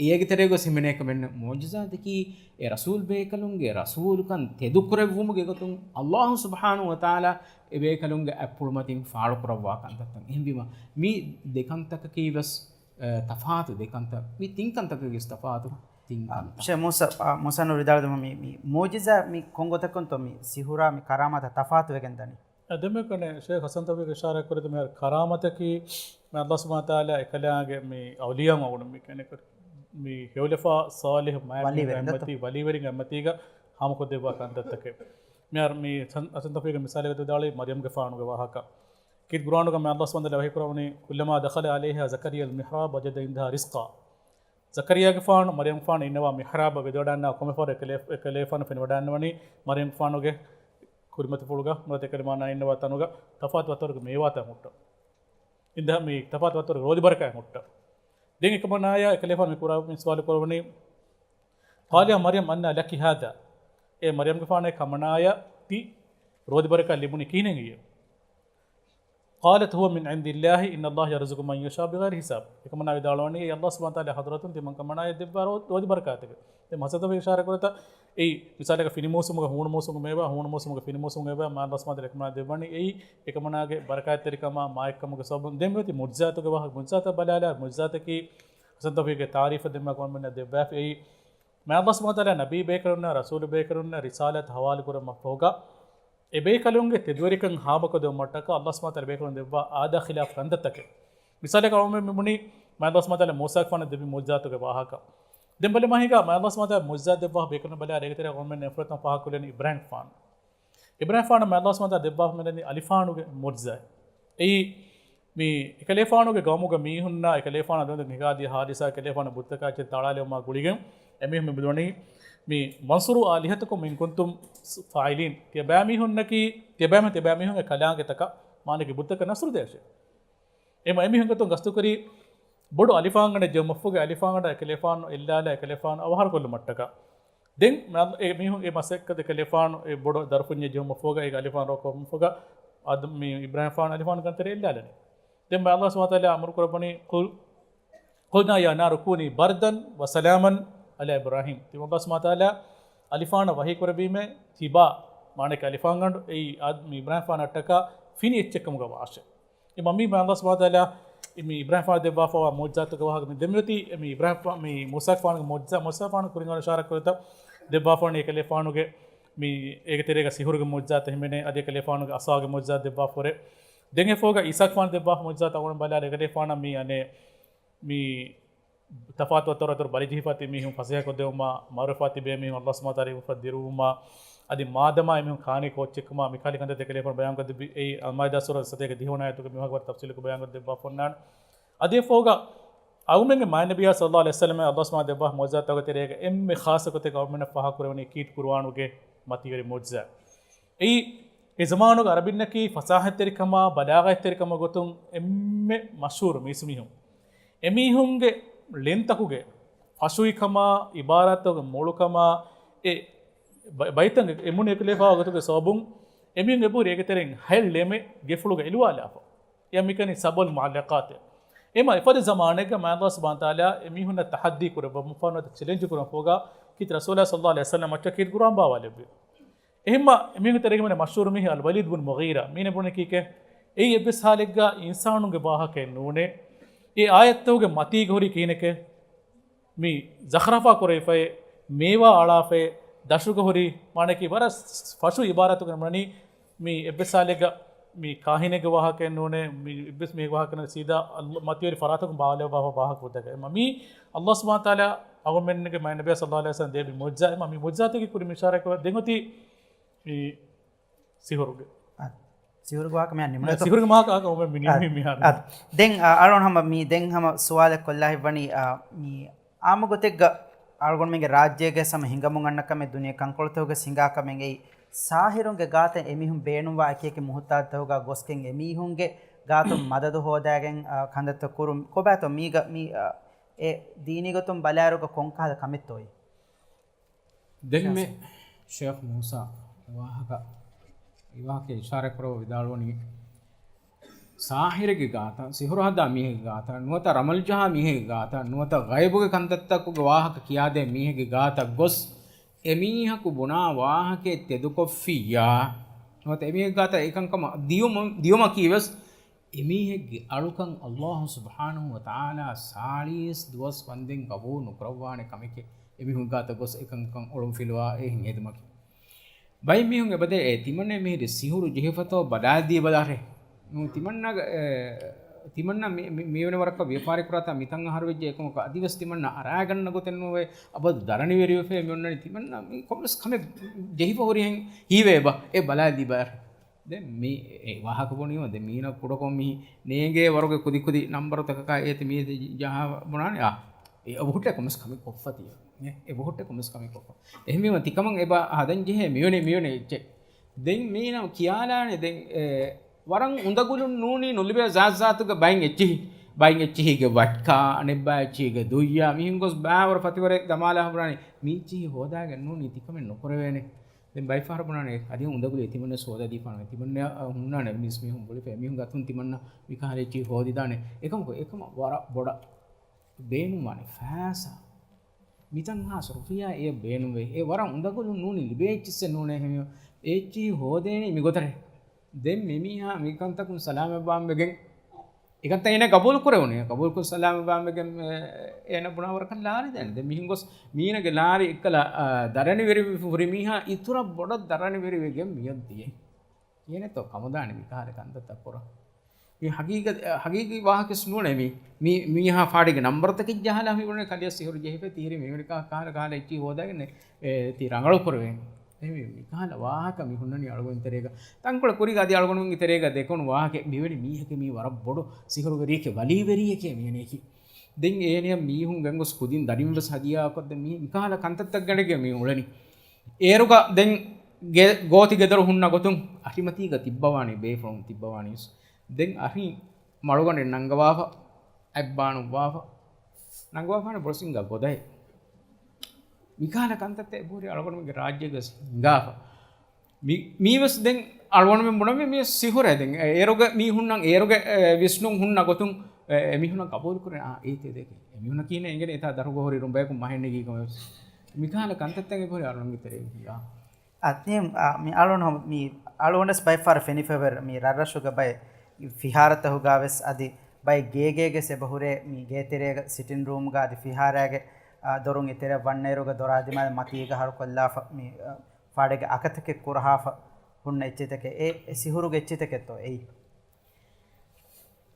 އޭގެ ތެރޭގަ ހިމެނޭ ކަމެއް ނޫން. މުޢުޖިޒާތަކީ އެ ރަސޫލް ބޭކަލުންގެ ރަސޫލުކަން ތެދުކުރެއްވުމުގެ ގޮތުން އަﷲ ސުބްޙާނަހޫ ވަތަޢާލާ އެ ބޭކަލުންގެ އަތްޕުޅުމަތިން ފާޅުކުރައްވާ ކަންތައްތައް. އެހެންވީމަ، މި ދެ ކަންތަކަކީ ވެސް، އެ، ތަފާތު ދެ ކަންތައް. މި ތިން ކަންތަކަކީ ވެސް ތަފާތު ތިން ކަންތައް. ޝޭޚް މޫސާ، އާ، މޫސާ ނޫރު ވިދާޅުވި މި، މި މުޢުޖިޒާ މި ކޮން ގޮތަކުންތޯ މި ސިހުރާ މި ކަރާމާތާ ތަފާތު ވެގެން ދަނީ؟ އެ ދެންމެ ކަނެ ޝޭޚް ޙަސަން ތައުފީޤް އިޝާރާތް ކުރެއްވި މިހާރު ކަރާމަތަކީ މި އަﷲ ސުބްޙާނަހޫ ވަތަޢާލާ އެކަލާނގެ މި އައުލިޔާއުން އަޅުގަނޑު މި ކަނެ މި ހެޔޮލަފާ ޞާލިޙު މާތް ވަލީވެރިން އެއްމަތީ، ވަލީވެރިން އެއްމަތީގަ ހާމަކޮށްދެއްވާ ކަންތައްތަކެއް. މިހާރު މި ޙަސަން، ޙަސަން ތައުފީޤް މިސާލެއް ދެއްވާލީ މަރްޔަމްގެފާނުގެ ވާހަކަ. ކީރިތި ޤުރުއާނުގަ މި އަﷲ ސުބްޙާނަހޫ ވަތަޢާލާ ވަޙީ ކުރައްވަނީ، كلما دخل عليها زكريا المحراب وجد عندها رزقا. ޒަކަރިއްޔާގެފާނު މަރްޔަމްގެފާނު އިންނަވާ މިޙްރާބަށް ވަދެވަޑައިގަންނަވާ ކޮންމެ ފަހަރެއް އެކަލޭ، އެކަލޭގެފާނު ފެނިވަޑައިގަންނަވަނީ މަރްޔަމްގެފާނުގެ ކުރިމަތިފުޅުގަ ނުވަތަ އެކަލޭގެފާނާ އިންނަވާ ތަނުގަ ތަފާތު ވަތަރުގެ މޭވާތައް ހުއްޓަ. އިންދަ މި ތަފާތު ވަތަރުގެ ރޯދި ބަރަކާތް ހުއްޓަ. ދެން އެކަމަނާޔާ އެކަލޭގެފާނު މި ކުރާ މި ސުވާލު ކުރައްވަނީ، قال يا مريم أنى لك هذا؟ އޭ މަރްޔަމްގެފާނޭ، ކަމަނާޔަށް ތި ރޯދި ބަރަކާތް ލިބުނީ ކިހިނެއް އިއްޔެ؟ قالت هو من عند الله إن الله يرزق من يشاء بغير حساب. އެކަމަނާ ވިދާޅުވަނީ، އެ އަﷲ ސުބްޙާނަހޫ ވަތަޢާލާ ޙަޟްރަތުން ތިމަން ކަމަނާޔަށް ދެއްވާ ރޯ، ރޯދި ބަރަކާތެއް. ދެން މަސަދަ އިޝާރާތް ކުރަތާ، އެއީ މިސާލަކަށް ފިނި މޫސުމުގަ ހޫނު މޫސުމުގެ މޭވާ، ހޫނު މޫސުމުގެ ފިނި މޫސުމުގެ މޭވާ، މާ އަﷲ ސުބްޙާނަހޫ ވަތަޢާލާ އެކަމަނާ ދެއްވަނީ، އެއީ އެކަމަނާގެ ބަރަކާތްތެރިކަމާ، މާތްކަމުގެ ސަބަބުން. ދެން މިއޮތީ މުޢުޖިޒާތުގެ ވާހަކަ. މުޢުޖިޒާތަކީ ޙަސަން ތައުފީޤްގެ ތާރީފަށް ދެންމެ ކޮންމެންނަށް ދެއްވާފަ. އެއީ މާ އަﷲ ސުބްޙާނަހޫ ވަތަޢާލާ ނަބީ ބޭކަލުންނަށް، ރަސޫލު ބޭކަލުންނަށް ރިސާލަތް ހަވާލު ކުރަމަށްފަހުގަ، އެ ބޭކަލުންގެ ތެދުވެރިކަން ހާމަކޮށްދެވުމަށްޓަކާ އަﷲ ސުބްޙާނަހޫ ވަތަޢާލާ ބޭކަލުން ދެއްވާ އާދަ ޚިލާފު ކަންތައްތަކެއް. މިސާލަކަށް އަޅުގަނޑުމެން މި ބުނީ މާ އަﷲ ސުބްޙާނަހޫ ވަތަޢާލާ މޫސާގެފާނަށް ދެއްވި މުޢުޖިޒާތުގެ ވާހަކަ. ދެން ބަލަމާ ހިނގާ މާ އަﷲ ސުބްޙާނަހޫ ވަތަޢާލާ މުޢުޖިޒާ ދެއްވާ ބޭކަލުން ބަލާ އޭގެ ތެރޭ އަޅުގަނޑުމެން އެފުރަތަމަ ފާހަގަކޮށްލަނީ އިބްރާހީމްގެފާނު. އިބްރާހީމްގެފާނަށް މާ އަﷲ ސުބްޙާނަހޫ ވަތަޢާލާ ދެއްވާފަ މިދަނީ އަލިފާނުގެ މުޢުޖިޒާ. އެއީ މި އެކަލޭފާނުގެ ގައުމުގެ މީހުންނާ އެކަލޭފާނަށް ދެން ހިނގާދިޔަ ހާދިސާ އެކަލޭފާނަށް ބުއްތަކާއެއްޗެއް ތަޅާލެވުމާ ގުޅިގެން އެމީހުން މި ބުނަނީ، މި وانصروا آلهتكم إن كنتم فاعلين. ތިޔަބައިމީހުންނަކީ، ތިޔަބައިމީ، ތިޔަބައިމީހުންގެ ކަލާނގެތަކަށް މާނައަކީ ބުއްތަކަށް ނަޞްރު ދޭށޭ. އެމަ އެމީހުން ގޮތުން ގަސްތުކުރީ ބޮޑު އަލިފާންގަނޑެއް ޖެހުމަށްފަހުގަ އަލިފާންގަނޑަށް އެކަލޭފާނު އެއްލާލާ އެކަލޭފާނު އަވަހަރުކޮށްލުމަށްޓަކާ. ދެން މާ އެމީހުން އެ މަސައްކަތް އެކަލޭފާނު އެ ބޮޑު ދަރުފުންޏެއް ޖެހުމަށްފަހުގަ އޭގަ އަލިފާން ރޯކޮށްފަހުގަ އަދު މި އިބްރާހީމްގެފާނު އަލިފާންގަނޑު ތެރެއަށް އެއްލާލަނީ. ދެން މާ އަﷲ ސުބްޙާނަހޫ ވަތަޢާލާ އަމުރު ކުރައްވަނީ، قل، قلنا يا نار كوني بردا وسلاما على إبراهيم. ތި އަﷲ ސުބްޙާނަހޫ ވަތަޢާލާ އަލިފާނަށް ވަޙީ ކުރެއްވީމޭ، ތިބާ، މާނައަކީ އަލިފާންގަނޑު، އެއީ އަދު މި އިބްރާހީމްގެފާނަށްޓަކާ ފިނި އެއްޗެއްކަމުގަ ވާށޭ. އެމަ މީ މާ އަﷲ ސުބްޙާނަހޫ ވަތަޢާލާ މި އިބްރާހީމްގެފާނަށް ދެއްވާފައިވާ މުޢުޖިޒާތުގެ ވާހަކަ. މި ދެންމެ އޮތީ މި އިބްރާހީމް، މި މޫސާގެފާނުގެ މުޢުޖިޒާ، މޫސާގެފާނު ކުރިން އިޝާރާތް ކުރަތާ ދެއްވާފަ ވަނީ އެކަލޭފާނުގެ މި އޭގެ ތެރޭގަ ސިހުރުގެ މުޢުޖިޒާތައް ހިމެނޭ، އަދި އެކަލޭފާނުގެ އަސާގެ މުޢުޖިޒާ ދެއްވާފަ ވަރޭ. ދެން އެފަހުގަ އީސާގެފާނު ދެއްވާފަ މުޢުޖިޒާތައް އަޅުގަނޑު ބަލާލި އެކަލޭފާނަށް މި އަނެއް މި ތަފާތު ވަތަރު ވަތަރު ބަލިޖެހިފަ ތިބި މީހުން ފަސޭހަ ކޮށްދެވުމާ، މަރުވެފަ ތިބޭ މީހުން އަﷲ ސުބްޙާނަހޫ ވަތަޢާލާ އިވުފަ ދިރުވުމާ، އަދި މާދަމާ އެމީހުން ކާނީ ކޯއްޗެއްކަމާ މި ކަހަލަ ކަންތައް އެކަލޭފާނު ބަޔާންކޮށްދެއްވި އެއީ އަލްމާއިދާ ސޫރަ ސަތޭކަ ދިހަ ވަނަ އާޔަތުގަ މި ވާހަކަ ވަރަށް ތަފްޞީލުކޮށް ބަޔާންކޮށްދެއްވާފަ އޮންނާނެ. އަދި އެފަހުގަ އަޅުގަނޑުމެންގެ މާތް ނަބިއްޔާ ޞައްލައްލާހު ޢަލައިހި ވަސައްލަމަ އަﷲ ސުބްޙާނަހޫ ވަތަޢާލާ ދެއްވާ މުޢުޖިޒާތްތަކުގެ ތެރޭގަ އެންމެ ޚާއްޞަ ގޮތެއް އަޅުގަނޑުމެންނަށް ފާހަގަކުރެވެނީ ކީރިތި ޤުރުއާނުގެ މަތީގެ މުޢުޖިޒާ. އެއީ، އެ ޒަމާނުގެ ޢަރަބިންނަކީ ފަސާހަތްތެރިކަމާ، ބަލާޣަތްތެރިކަމާ ގޮތުން އެންމެ މަޝްހޫރު މީސްމީހުން. އެމީހުންގެ ޅެންތަކުގެ ފަށުވިކަމާ، ޢިބާރާތްތަކުގެ މޮޅުކަމާ، އެ ބަ-، ބައިތައް އެ-، އެނބުނި އެކުލެވިފައިވާ ގޮތުގެ ސަބަބުން އެމީހުން އެބަހުރި އޭގެ ތެރެއިން ހަތް ޅެމެއް ގެފުޅުގަ އެލުވާލާފަ. އެއަށް މިކަނީ ސަބްޢުލް މުޢައްލަޤާތޭ. އެމަ އެފަދަ ޒަމާނެއްގަ މާ އަﷲ ސުބްޙާނަހޫ ވަތަޢާލާ އެމީހުންނަށް ތަޙައްދީ ކުރެއްވަމުން ފާނުވަތަ ޗެލެންޖު ކުރަން ފޯގާ ކީރިތި ރަސޫލާ ޞައްލައްލާހު ޢަލައިހި ވަސައްލަމަ އަށްޓަކާ ކީރިތި ޤުރުއާން ބާވާލެއްވި. އެހެންމަ އެމީހުން ތެރޭގަ ހިމެނޭ މަޝްހޫރު މީހެއް އަލްވަލީދު ބުން މުޣީރާ. މީނަ ބުނެ ކީކޭ؟ އެއީ އެއްވެސް ޙާލެއްގަ އިންސާނުންގެ ވާހަކައެއް ނޫނޭ. އެ އާޔަތްތަކުގެ މަތީގަ ހުރީ ކިހިނެކޭ؟ މި ޒަޚްރަފާ ކުރެވިފައި، މޭވާ އަޅާފައި، ދަށުގަ ހުރި، މާނައަކީ ވަރަށް ފަށު ޢިބާރާތުގަ ނުބުނަނީ، މި އެއްވެސް ޙާލެއްގަ މި ކާހިނެއްގެ ވާހަކައެއް ނޫނޭ، މި އެއްވެސް މީހެއްގެ ވާހަކަ ނޫނޭ، ސީދާ އަލް-، މަތިވެރި ފަރާތަކުން ބާވާލެއްވާފަ ވާހަކަ ފުއްދަކަށް. އެމަ މީ އަﷲ ސުބްޙާނަހޫ ވަތަޢާލާ އަޅުގަނޑުމެންގެ މާތް ނަބިއްޔާ ޞައްލައްލާހު ޢަލައިހި ވަސައްލަމަ ދެއްވި މުޢުޖިޒާ. އެމަ މި މުޢުޖިޒާތަކީ ކުރިން އިޝާރާތް ކުރާ ދެން އޮތީ މި ސިހުރުގެ. އަދި ސިހުރުގެ ވާހަކަ މިހާ ނިމުނަތޯ؟ ސިހުރުގެ ވާހަކަ އަހަ އޮމެ މި ނިމި މިހާރު. އަދި ދެން، އަ، އަޅުގަނޑު ހަމަ މި ދެން ހަމަ ސުވާލެއް ކޮށްލާ ހިތްވަނީ، އަ، މި އާއްމު ގޮތެއްގަ އަޅުގަނޑުމެންގެ ރާއްޖޭގަ ހަމަ ހިނގަމުން އަންނަ ކަމެއް ދުނިޔެ ކަންކޮޅުތަކުގަ ހިނގާ ކަމެއް އެއީ، ސާހިރުންގެ ގާތަށް އެމީހުން ބޭނުންވާ އެކިއެކި މުހުތާޖުތަކުގަ ގޮސްގެން އެމީހުންގެ ގާތުން މަދަދު ހޯދާގެން، އާ، ކަންތައްތައް ކުރުން. ކޮބާތޯ މީގަ މި، އާ، އެ ދީނީ ގޮތުން ބަލާއިރުގަ ކޮންކަހަލަ ކަމެއްތޯއޭ؟ ދެން މި ޝޭޚް މޫސާ ވާހަކަ، އެ ވާހަކަ އިޝާރާތް ކުރައްވާ ވިދާޅުވަނީ، ސާހިރެއްގެ ގާތަށް، ސިހުރު ހަދާ މީހެއްގެ ގާތަށް، ނުވަތަ ރަމަލު ޖަހާ މީހެއްގެ ގާތަށް، ނުވަތަ ޣައިބުގެ ކަންތައްތަކުގެ ވާހަކަ ކިޔާދޭ މީހެއްގެ ގާތަށް ގޮސް، އެމީހަކު ބުނާ ވާހަކައެއް ތެދުކޮށްފިއްޔާ، ނުވަތަ އެމީހެއްގެ ގާތަށް އެކަންކަމަށް ދިޔުމަ-، ދިޔުމަކީވެސް، އެމީހެއްގެ އަޅުކަން ﷲ ސުބްޙާނަހޫ ވަތަޢާލާ ސާޅީސް ދުވަސް ވަންދެން ގަބޫލު ނުކުރައްވާނެ ކަމެކޭ، އެމީހުން ގާތަށް ގޮސް އެކަންކަން އޮޅުން ފިލުވާ އެހެން ހެދުމަކީ. ބައެއް މީހުން އެބަދޭ، އޭ ތިމަންނަ މިހިރީ ސިހުރު ޖެހިފަތޯ ބަލާދީބަލަހެ. ނޫން ތިމަންނަގެ، އޭ، ތިމަންނަ މި-، މި-، މިވެނި ވަރަކަށް ވިޔަފާރި ކުރާތާ މިތަން އަހަރު ވެއްޖެ އެކަމަކު އަދިވެސް ތިމަންނަ އަރާގަންނަ ގޮތެއް ނޫވޭ، އަބަދު ދަރަނިވެރިވެފައި މި އޮންނަނީ. ތިމަންނަ މި ކޮންމެސް ކަމެއް ޖެހިފަ ހުރިހެން ހީވޭ އެބަ، އެ ބަލާދީބަލަހެ. ދެން މި އެ ވާހަކަ ބުނީމަ، ދެން މީނަ ކުޑަކޮށް މި ނޭނގޭ ވަރުގެ ކުދި ކުދި ނަންބަރުތަކަކާ އޭތި މީ ޖަހާ ބުނާނެ، އާ، އެ އެބަހުއްޓޭ ކޮންމެސް ކަމެއް ކޮށްފަ ތިޔަ. އެ އެބަހުއްޓޭ ކޮންމެސް ކަމެއް ކޮށްފަ. އެހެންވީމަ ތިކަމަށް އެބަ ހަދަން ޖެހޭ މިވެނި، މިވެނި އެއްޗެއް. ދެން މީނަ ކިޔާލާނެ ދެން، އެ، ވަރަށް އުނދަގުލުން ނޫނީ ނުލިބޭ ޒާތްޒާތުގެ ބައިން އެއްޗިހި. ބައިން އެއްޗިހީގެ ވައްކާ، އަނެއްބާ އެއްޗިހީގެ ދުއްޔާ، މިހެން ގޮސް ބާވަރު ފަތިވަރެއް ދަމާލާ ބުނާނީ، މީ އެއްޗިހި ހޯދާގެން ނޫނީ ތިކަމެއް ނުކުރެވޭނެ. ދެން ބައިފަހަރު ބުނާނެ، އަދި އުނދަގުލި ތިމަންނަ ސޯދަ ދީފާނެ. ތިމަންނަ ހުންނާނެ މީސް މީހުން ބުޅިފަ، މީހުން ގަތުން ތިމަންނަ މިކަހަލަ އެއްޗިހި ހޯދިދާނެ. އެކަމަކު، އެކަމަށް ވަރަށް ބޮޑަށް ބޭނުންވާނެ ފައިސާ. މިތަން ހާސް ރުފިޔާ އެ ބޭނުންވޭ. އެ ވަރަށް އުނދަގުލުން ނޫނީ ލިބޭ އެއްޗިއްސެއް ނޫނޭ ހެމިޔޯ. އެ އެއްޗިހި ހޯދޭނީ މިގޮތަށް. ދެން މިމީހާ މިކަންތަކުން ސަލާމަތްވާން ވެގެން އެކަންތައް އޭނަ ގަބޫލު ކުރެވުނީ. ގަބޫލުކޮށް ސަލާމަތްވާން ވެގެން، އޭ، އޭނަ ބުނާ ވަރަކަށް ލާރި ދޭނެ. ދެން މިހެން ގޮސް މީނަގެ ލާރި އެއްކަލަ، އާ، ދަރަނިވެރި ހުރި މީހާ އިތުރަށް ބޮޑަށް ދަރަނިވެރިވެގެން މިއޮށް ދިޔައީ. އޭނަތޯ ކަމުދާނެ މިކަހަލަ ކަންތައްތައް ކުރަން. މި ހަގީގަ-، ހަގީގީ ވާހަކަސް ނޫނޭ މީ. މީ، މީހާ ފާޑިގެ ނަންބަރުތަކެއް ޖަހާލާ މި ބުނޭ ކަލެއަށް ސިހުރު ޖެހިފަ ތީރި މިވެނި ކާ-، ކަހަލަ ކަހަލަ އެއްޗިހި ހޯދާގެން އެ ތި ރަނގަޅު ކުރެވޭނެ. އެހެންވީ، މިކަހަލަ ވާހަކަ މި ހުންނަނީ އަޅުގަނޑު ތެރޭގަ. ތަންކޮޅެއް ކުރީގަ އަދި އަޅުގަނޑުމެންގެ ތެރޭގަ ދެކުނު ވާހަކަ މިވެނި މީހެކޭ މީ ވަރަށް ބޮޑު ސިހުރުވެރިއެކޭ، ވަލީވެރިއެކޭ މިވެނިއެކީ. ދެން އޭނަޔަށް މީހުން ގެންގޮސް ކުދިން ދަރިން ވެސް ހަދިޔާކޮށްދޭ މީ މިކަހަލަ ކަންތައްތައް ގަނޑެގެ މި އުޅެނީ. އޭރުގަ ދެން ގެ-، ގޯތި ގެދޮރު ހުންނަ ގޮތުން އަހިމަތީގަ ތިއްބަވާނީ ބޭފުޅުން ތިއްބަވާނީ ވެސް. ދެން އަހި މަޅުގަނޑެއް ނަންގަވާފަ، އަތްބާނުއްވާފަ، ނަންގަވާފާނެ ބޮޑު ސިންގާ ގޮދައެއް. މިކަހަލަ ކަންތައްތައް އެބަހުރި އަޅުގަނޑުމެންގެ ރާއްޖޭގަ ހިނގާފަ. މި-، މީވެސް ދެން އަޅުގަނޑުމެން ބުނަންވީ މީ ސިހުރޭ. ދެން އޭރުގެ މީހުންނަށް އޭރުގެ، އެ، ވިސްނުން ހުންނަ ގޮތުން، އެ، އެމީހުންނަށް ގަބޫލު ކުރޭ، އާ، އޭތި ދެކެ. އެމީހުންނަށް ކީނެ އެނގެނެ އެތާ ދަރުގަ ހުރި ރުނބަޔަކުން މަހެއް ނެގީ ކަމެއް ވެސް. މިކަހަލަ ކަންތައްތައް އެބަހުރި އަޅުގަނޑުގެ ތެރޭގަ ހިނގާ. އަ، ދެން، އަ، މި އަޅުގަނޑު ހަމަ-، މި އަޅުގަނޑަސް ބައެއް ފަހަރަށް ފެނިފައިވޭ މި ރަށްރަށުގަ ބައެއް ފިހާރަތަކުގަ ވެސް އަދި ބައެއް ގޭގޭގެސް އެބަހުރޭ މި ގޭތެރޭގަ ސިޓިން ރޫމްގަ އަދި ފިހާރާގެ، އަ، ދޮރުން އެތެރެއަށް ވަންނައިރުގަ ދޮރާ ދިމާލަށް މަތީގަ ހަރުކޮށްލާފަ މި، އަ، ފާޑެއްގެ އަކަތަކެއް ކުރަހާފަ ހުންނަ އެއްޗެތަކެއް. އެ، އެ ސިހުރުގެ އެއްޗެތަކެއްތޯ އެއީ؟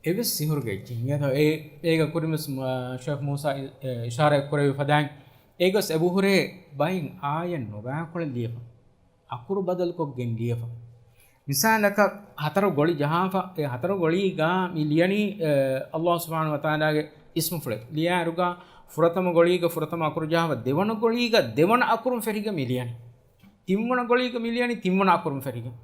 އެވެސް ސިހުރުގެ އެއްޗެއް ހިނގޭތޯ. އެ، އޭގަ ކުރިންވެސް މަ-، ޝޭޚް މޫސާ އި-، އެ، އިޝާރާތް ކުރެއްވި ފަދައިން، އޭގަސް އެބަހުރޭ ބައިން އާޔަތް ނުބާކޮޅެއް ލިޔެފަ، އަކުރު ބަދަލުކޮށްގެން ލިޔެފަ. މިސާލަކަށް ހަތަރު ގޮޅި ޖަހާފަ، އެ ހަތަރު ގޮޅީގަ މި ލިޔަނީ، އެ، ﷲ ސުބްޙާނަހޫ ވަތަޢާލާގެ އިސްމުފުޅެއް. ލިޔާއިރުގަ ފުރަތަމަ ގޮޅީގަ ފުރަތަމަ އަކުރު ޖަހާފަ، ދެވަނަ ގޮޅީގަ ދެވަނަ އަކުރުން ފެށިގެން މި ލިޔަނީ. ތިންވަނަ ގޮޅީގަ މި ލިޔަނީ ތިންވަނަ އަކުރުން ފެށިގެން.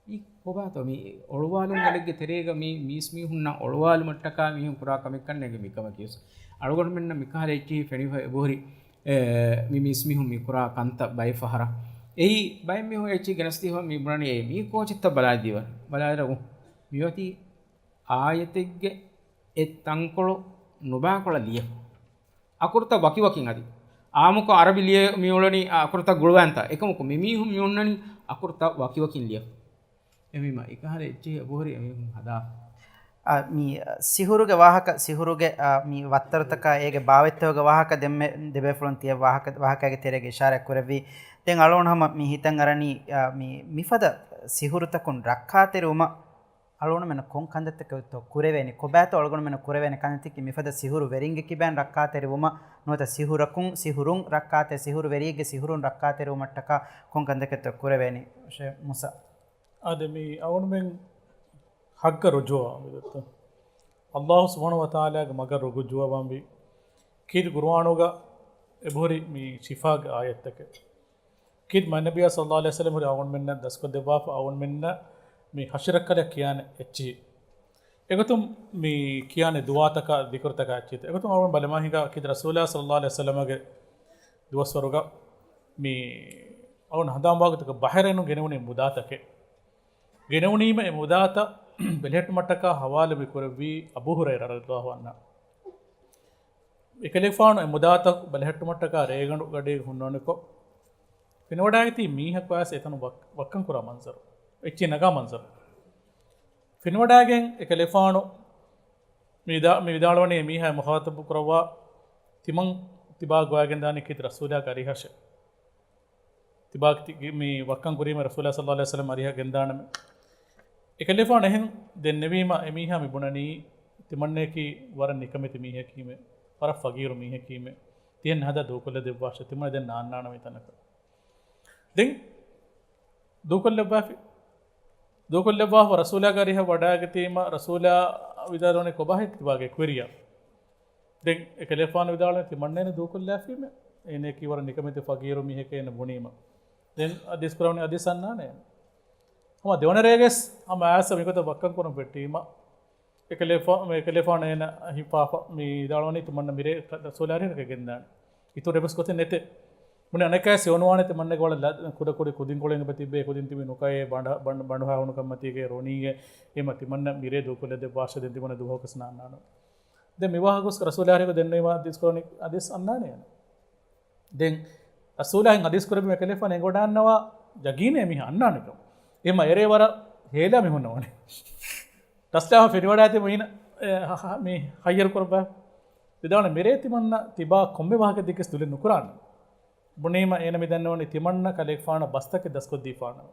މީ ކޮބާތޯ މީ އޮޅުވާލުން ގަނޑެއްގެ ތެރޭގަ މީ މީސްމީހުންނަށް އޮޅުވާލުމަށްޓަކާ މީހުން ކުރާ ކަމެއްކަން ނޭނގެ މިކަމަކީވެސް. އަޅުގަނޑުމެންނަށް މިކަހަލަ އެއްޗިހި ފެނިފަ އެބަހުރި، އެ، މި މީސްމީހުން މި ކުރާ ކަންތައް ބައެއް ފަހަރަށް. އެއީ ބައެއް މީހުން އެއްޗިހި ގެނެސްދީފަ މި ބުނަނީ އެ މީ ކޯޗެއްތަ ބަލާދީވަ. ބަލާލަ މިއޮތީ އާޔަތެއްގެ އެއް ތަންކޮޅު ނުބާކޮޅަށް ލިޔެފަ. އަކުރުތައް ވަކިވަކިން އަދި. އާއްމުކޮށް އަރަބި ލިޔެ މިއުޅެނީ އަކުރުތައް ގުޅުވާންތާ. އެކަމަކު މިމީހުން މިއުޅެނީ އަކުރުތައް ވަކިވަކިން ލިޔެފަ. އެހެންވީމަ އެކަހަލަ އެއްޗެހި އެބަހުރި އެމީހުން ހަދާފަ. އަ، މި ސިހުރުގެ ވާހަކަ، ސިހުރުގެ، އަ، މި ވައްތަރުތަކާ އޭގެ ބާވަތްތަކުގެ ވާހަކަ ދެންމެ ދެބޭފުޅުން ތިޔަ ވާހަކަ، ވާހަކައިގެ ތެރޭގަ އިޝާރާތް ކުރެއްވީ. ދެން އަޅުގަނޑު ހަމަ މި ހިތަށް އަރަނީ، އަ، މި، މިފަދަ ސިހުރުތަކުން ރައްކާތެރިވުމަށް އަޅުގަނޑުމެންނަށް ކޮން ކަންތައްތަކެއްތޯ ކުރެވޭނީ؟ ކޮބާތޯ އަޅުގަނޑުމެންނަށް ކުރެވޭނެ ކަންތައްތަކީ މިފަދަ ސިހުރު ވެރިންގެ ކިބައިން ރައްކާތެރިވުމަށް ނުވަތަ ސިހުރަކުން، ސިހުރުން ރައްކާތެ-، ސިހުރު ވެރިއެއްގެ ސިހުރުން ރައްކާތެރިވުމަށްޓަކާ ކޮން ކަންތަކެއްތޯ ކުރެވޭނީ؟ ޝޭޚް މޫސާ. އާދެ، މި އަޅުގަނޑުމެން ހައްގަށް ރުޖޫޢަ ވިދަތު. ﷲ ސުބްޙާނަހޫ ވަތަޢާލާގެ މަގަށް ރުޖޫޢަ ވާންވީ. ކީރިތި ޤުރުއާނުގަ އެބަހުރި މި ޝިފާގެ އާޔަތްތަކެއް. ކީރިތި މާތް ނަބިއްޔާ ޞައްލައްލާހު ޢަލައިހި ވަސައްލަމަ ހުރި އަޅުގަނޑުމެންނަށް ދަސްކޮށްދެއްވާފަ އަޅުގަނޑުމެންނަށް މި ހަށިރައްކަލަށް ކިޔާނެ އެއްޗިހި. އެގޮތުން މި ކިޔާނެ ދުޢާތަކާ ޛިކުރުތަކާ އެއްޗިހި. އެގޮތުން އަޅުގަނޑު ބަލަމާ ހިނގާ ކީރިތި ރަސޫލާ ޞައްލައްލާހު ޢަލައިހި ވަސައްލަމަގެ ދުވަސްވަރުގަ މި އަޅުގަނޑު ހަނދާންވާގޮތަކަށް ބަހައިރެއިނުން ގެނެވުނީ މުދާތަކެއް. ގެނެވުނީމަ އެ މުދާތައް ބެލެހެއްޓުމަށްޓަކާ ޙަވާލު މި ކުރެއްވީ އަބޫ ހުރައިރާ ރަޟިޔައްލާހު ޢަންހު. އެކަލޭގެފާނު އެ މުދާތައް ބަލަހައްޓުމަށްޓަކާ ރޭގަނޑު ގަޑީގަ ހުންނަވަނިކޮށް، ފެނިވަޑައިގަތީ މީހަކު އައިސް އެތަނު ވައް-، ވައްކަން ކުރާ މަންޒަރު. އެއްޗިހި ނަގާ މަންޒަރު. ފެނިވަޑައިގެން އެކަލޭގެފާނު މި ވިދާ-، މި ވިދާޅުވަނީ އެ މީހާ މުޚާޠަބު ކުރައްވާ، ތިމަން ތިބާ ގޮވައިގެންދާނީ ކީރިތި ރަސޫލާގެ އަރިހަށޭ. ތިބާ ތި-، މި ވައްކަން ކުރީމަ ރަސޫލާ ޞައްލައްލާހު ޢަލައިހި ވަސައްލަމަ އަރިހަށް ގެންދާނަމޭ. އެކަލޭގެފާނު އެހެން ދެންނެވީމަ، އެމީހާ މި ބުނަނީ ތިމަންނަޔަކީ ވަރަށް ނިކަމެތި މީހަކީމެ، ވަރަށް ފަގީރު މީހަކީމެ، ތިހެން ހަދާ ދޫކޮށްލަދެއްވާށޭ، ތިމަންނަ ދެން ނާންނާނަމޭ ތަނަކަށް. ދެން ދޫކޮށްލައްވާފި. ދޫކޮށްލައްވާފަ ރަސޫލާގެ އަރިހަށް ވަޑައިގަތީމަ، ރަސޫލާ ވިދާޅުވަނީ ކޮބާހޭ ތިބާގެ ކުވެރިޔާ؟ ދެން އެކަލޭގެފާނު ވިދާޅުވަނީ ތިމަންނައިން ދޫކޮށްލާފީމެ، އޭނަޔަކީ ވަރަށް ނިކަމެތި ފަގީރު މީހެކޭ އޭނަ ބުނީމަ. ދެން ޙަދީޘް ކުރައްވަނީ ޙަދީޘް އަންނާނެ. ހަމަ ދެވަނަ ރޭގަސް ހަމަ އައިސް މިގޮތަށް ވައްކަން ކުރަން ފެއްޓީމަ، އެކަލޭގެފާ-، މި އެކަލޭގެފާނު އޭނަ ހިފާފަ މި ވިދާޅުވަނީ ތިމަންނަ މިރޭ ރަސޫލާ އަރިހަށް ގެންދާނެ. އިތުރު އެއްވެސް ގޮތެއް ނެތޭ. ބުނި އަނެއްކާ ސެވަނުވާނެ ތިމަންނަގެ ވަޅަށް ލަ-، ކުޑަކުޑި ކުދިންކޮޅެއް އެބަ ތިއްބޭ، ކުދިން ތިބި ނުކައޭ، ބަނޑު-، ބަނޑު-، ބަނޑުހާ ހުނުކަންމަތީގެ ރޮނީގެ އެމަ ތިމަންނަ މިރޭ ދޫކޮށްލަދެއްވާށޭ ދެން ތިމަންނަ ދުވަހަކުވެސް ނާންނާނަމޭ. ދެން މިވާހަކަ ގޮސް ރަސޫލާ އަރިހަށް ދެންނެވީމަ ޙަދީޘް ކުރަނީ ޙަދީޘް އަންނާނެ. ދެން ރަސޫލާ އެހެން ޙަދީޘް ކުރެއްވީމަ އެކަލޭގެފާނު އެނގިވަޑައިގަންނަވާ ޔަގީނޭ މީހާ އަންނާނެކަން. އެމަ އެރޭ ވަރަށް ހޭލާ މި ހުންނަވަނީ. ރަސްލާ ފެނިވަޑައިގަތީމަ އޭނަ، އެ، ހަ-، ހަ-، މި ހައްޔަރު ކުރައްވާ. ވިދާޅުވަނީ މިރޭ ތިމަންނަ ތިބާ ކޮންމެ ވާހަކަ ދެއްކިޔަސް ދުލެއް ނުކުރާނަން. ބުނީމަ އޭނަ މި ދަންނަވަނީ ތިމަންނަ ކަލޭގެފާނަށް ބަސްތަކެއް ދަސްކޮށްދީފާނަން.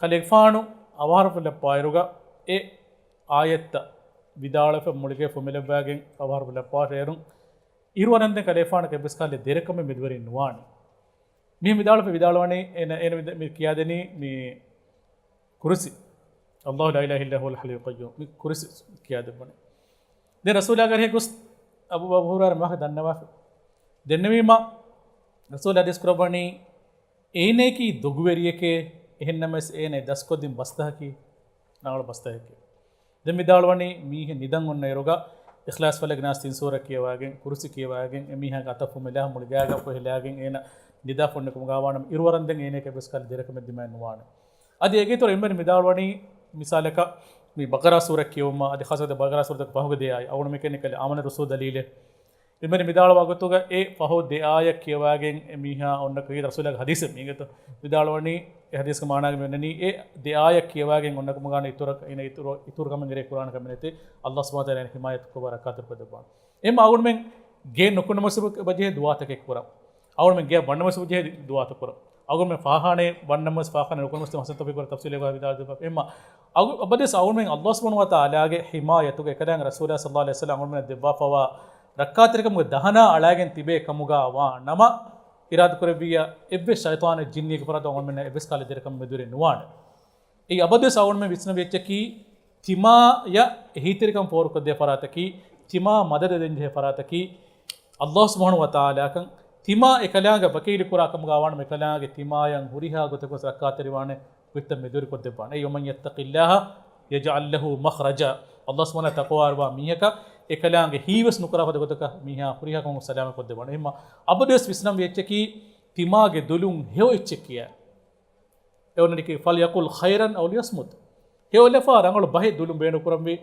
ކަލޭގެފާނު އަވަހަރަފު ލައްޕާއިރުގަ އެ އާޔަތްތައް ވިދާޅުވެފަ މުޅިގެ ފުމެލައްވާގެން އަވަހަރަފު ލައްޕާށޭ އޭރުން އިރުވަރަންދެން ކަލޭގެފާނަކަށް އެއްވެސް ކަހަލަ ދެރަކަމެއް މެދުވެރިން ނުވާނެ. މިހެން ވިދާޅުވެފަ ވިދާޅުވަނީ އޭނަ، އޭނަ މި ދެ-، މި ކިޔާދެނީ މި ކުރުސި. الله لا إله إلا هو الحي القيوم. މި ކުރުސި ކިޔާދެއްވަނީ. ދެން ރަސޫލާގެ އަރިހަށް ގޮސް އަބޫ، އަބޫ ހުރައިރާ މިވާހަކަ ދަންނަވާފަ. ދެންނެވީމަ ރަސޫލާ ޙަދީޘް ކުރައްވަނީ އޭނަޔަކީ ދޮގުވެރިއެކޭ، އެހެންނަމަވެސް އޭނަ ދަސްކޮށްދިން ބަސްތަކަކީ ރަނގަޅު ބަސްތަކެކޭ. ދެން ވިދާޅުވަނީ މީހެއް ނިދަން އޮންނަ އިރުގަ އިޚްލާޞް ފަލަޤް ނާސް ތިން ސޫރަ ކިޔަވައިގެން، ކުރުސި ކިޔަވައިގެން، އެމީހާގެ އަތަށް ފުމެލާ މުޅިގައިގަ ފޮހެލާގެން އޭނަ ނިދާ ފޮންނަ ކަމުގަ ވާނަމަ އިރުވަރަންދެން އޭނަޔަކަށް އެއްވެސް ކަހަލަ ދެރަކަމެއް ދިމާއެއް ނުވާނެ. އަދި އޭގެ އިތުރަށް އެންމެން ވިދާޅުވަނީ މިސާލަކަށް މި ބަޤަރާ ސޫރަ ކިޔެވުމަށް އަދި ޚާއްޞަވެ ބަޤަރާ ސޫރަތަކު ފަހުގެ ދެ އާޔަތް އަޅުގަނޑު މި ކިޔަނީ ކަލޭ އާމަނަ ރުސުލު ދަލީލެއް. އެންމެން ވިދާޅުވާ ގޮތުގަ އެ ފަހު ދެ އާޔަތް ކިޔަވައިގެން އެމީހާ އޮންނަ ކީރިތި ރަސޫލާގެ ޙަދީޘެއް މީގެތޯ ވިދާޅުވަނީ އެ ޙަދީޘްގެ މާނާގަ މި ވަންނަނީ އެ ދެ އާޔަތް ކިޔަވައިގެން އޮންނަ ކަމުގަ އިތުރަށް، އޭނަ އިތުރު، އިތުރު ކަމެއް އެރޭ ކުރާނެ ކަމެއް ނެތޭ. ﷲ ސުބްޙާނަހޫ ވަތަޢާލާ އޭނަ ޙިމާޔަތް ކޮށްފަ ރައްކާތެރި ކޮށްދެއްވާނެ. އެހެންމަ އަޅުގަނޑުމެން ގެއެއް ނުކުންނަމަވެސް އެބަޖެހޭ ދުޢާތަކެއް ކުރަން. އަޅުގަނޑުމެން ގެއަށް ވަންނަމަވެސް އެބަޖެހޭ ދުޢާތައް ކުރަން. އަޅުގަނޑުމެން ފާޚާނާއެއް ވަންނަމަވެސް ފާޚާނާ ނުކުންނަމަވެސް އަޙްސަން ތައުފީޤު ވަރަށް ތަފްޞީލު ވިދާޅުވެފަ. އެހެންމަ އަގު-، އަބަދުވެސް އަޅުގަނޑުމެން ﷲ ސުބްޙާނަހޫ ވަތަޢާލާގެ ޙިމާޔަތުގަ އެކަލާނގެ ރަސޫލާ ޞައްލައްލާހު ޢަލައިހި ވަސައްލަމަ އަޅުގަނޑުމެންނަށް ދެއްވާފަވާ ރައްކާތެރިކަމުގެ ދަހަނާ އަޅާގެން ތިބޭ ކަމުގަ ވާ ނަމަ، އިރާދަކުރެއްވިއްޔާ އެއްވެސް ޝައިޠާނެއް ޖިންނިއެއްގެ ފަރާތުން އަޅުގަނޑުމެންނަށް އެއްވެސް ކަހަލަ ދެރަކަމެއް މެދުވެރި ނުވާނެ. އެއީ އަބަދުވެސް އަޅުގަނޑުމެން ވިސްނަވި އެއްޗަކީ، ތިމާޔަށް އެހީތެރިކަން ފޯރުކޮށްދޭ ފަރާތަކީ، ތިމާ މަދަދަށް ދޭންޖެހޭ ފަރާތަކީ، ﷲ ސުބްޙާނަހޫ ވަތަޢާލާކަން. ތިމާ އެކަލާނގެ ވަކީލު ކުރާ ކަމުގަ ވާނަމަ، އެކަލާނގެ ތިމާޔަށް ހުރިހާ ގޮތަކުވެސް ރައްކާތެރިވާނެ ގޮތްތައް މެދުވެރިކޮށްދެއްވާނެ. އެއީ، وَمَن يَتَّقِ اللَّهَ يَجْعَل لَّهُ مَخْرَجًا. ﷲ ސުބްޙާނަހޫ ތަޤްވާވާ މީހަކަށް އެކަލާނގެ ހީވެސް ނުކުރާ ފަދަ ގޮތަކަށް މީހާ ހުރިހާ ކަމަކު ސަލާމަތް ކޮށްދެއްވާނެ. އެހެންމަ އަބަދުވެސް ވިސްނަންވީ އެއްޗަކީ، ތިމާގެ ދުލުން ހެޔޮ އެއްޗެއް ކިޔާ. އެ އޮންނަނީކީ، فَلْيَقُلْ خَيْرًا أَوْ لِيَصْمُتْ. ހެޔޮ ލަފާ ރަނގަޅު ބަހެއް ދުލުން ބޭނުން ކުރަންވީ،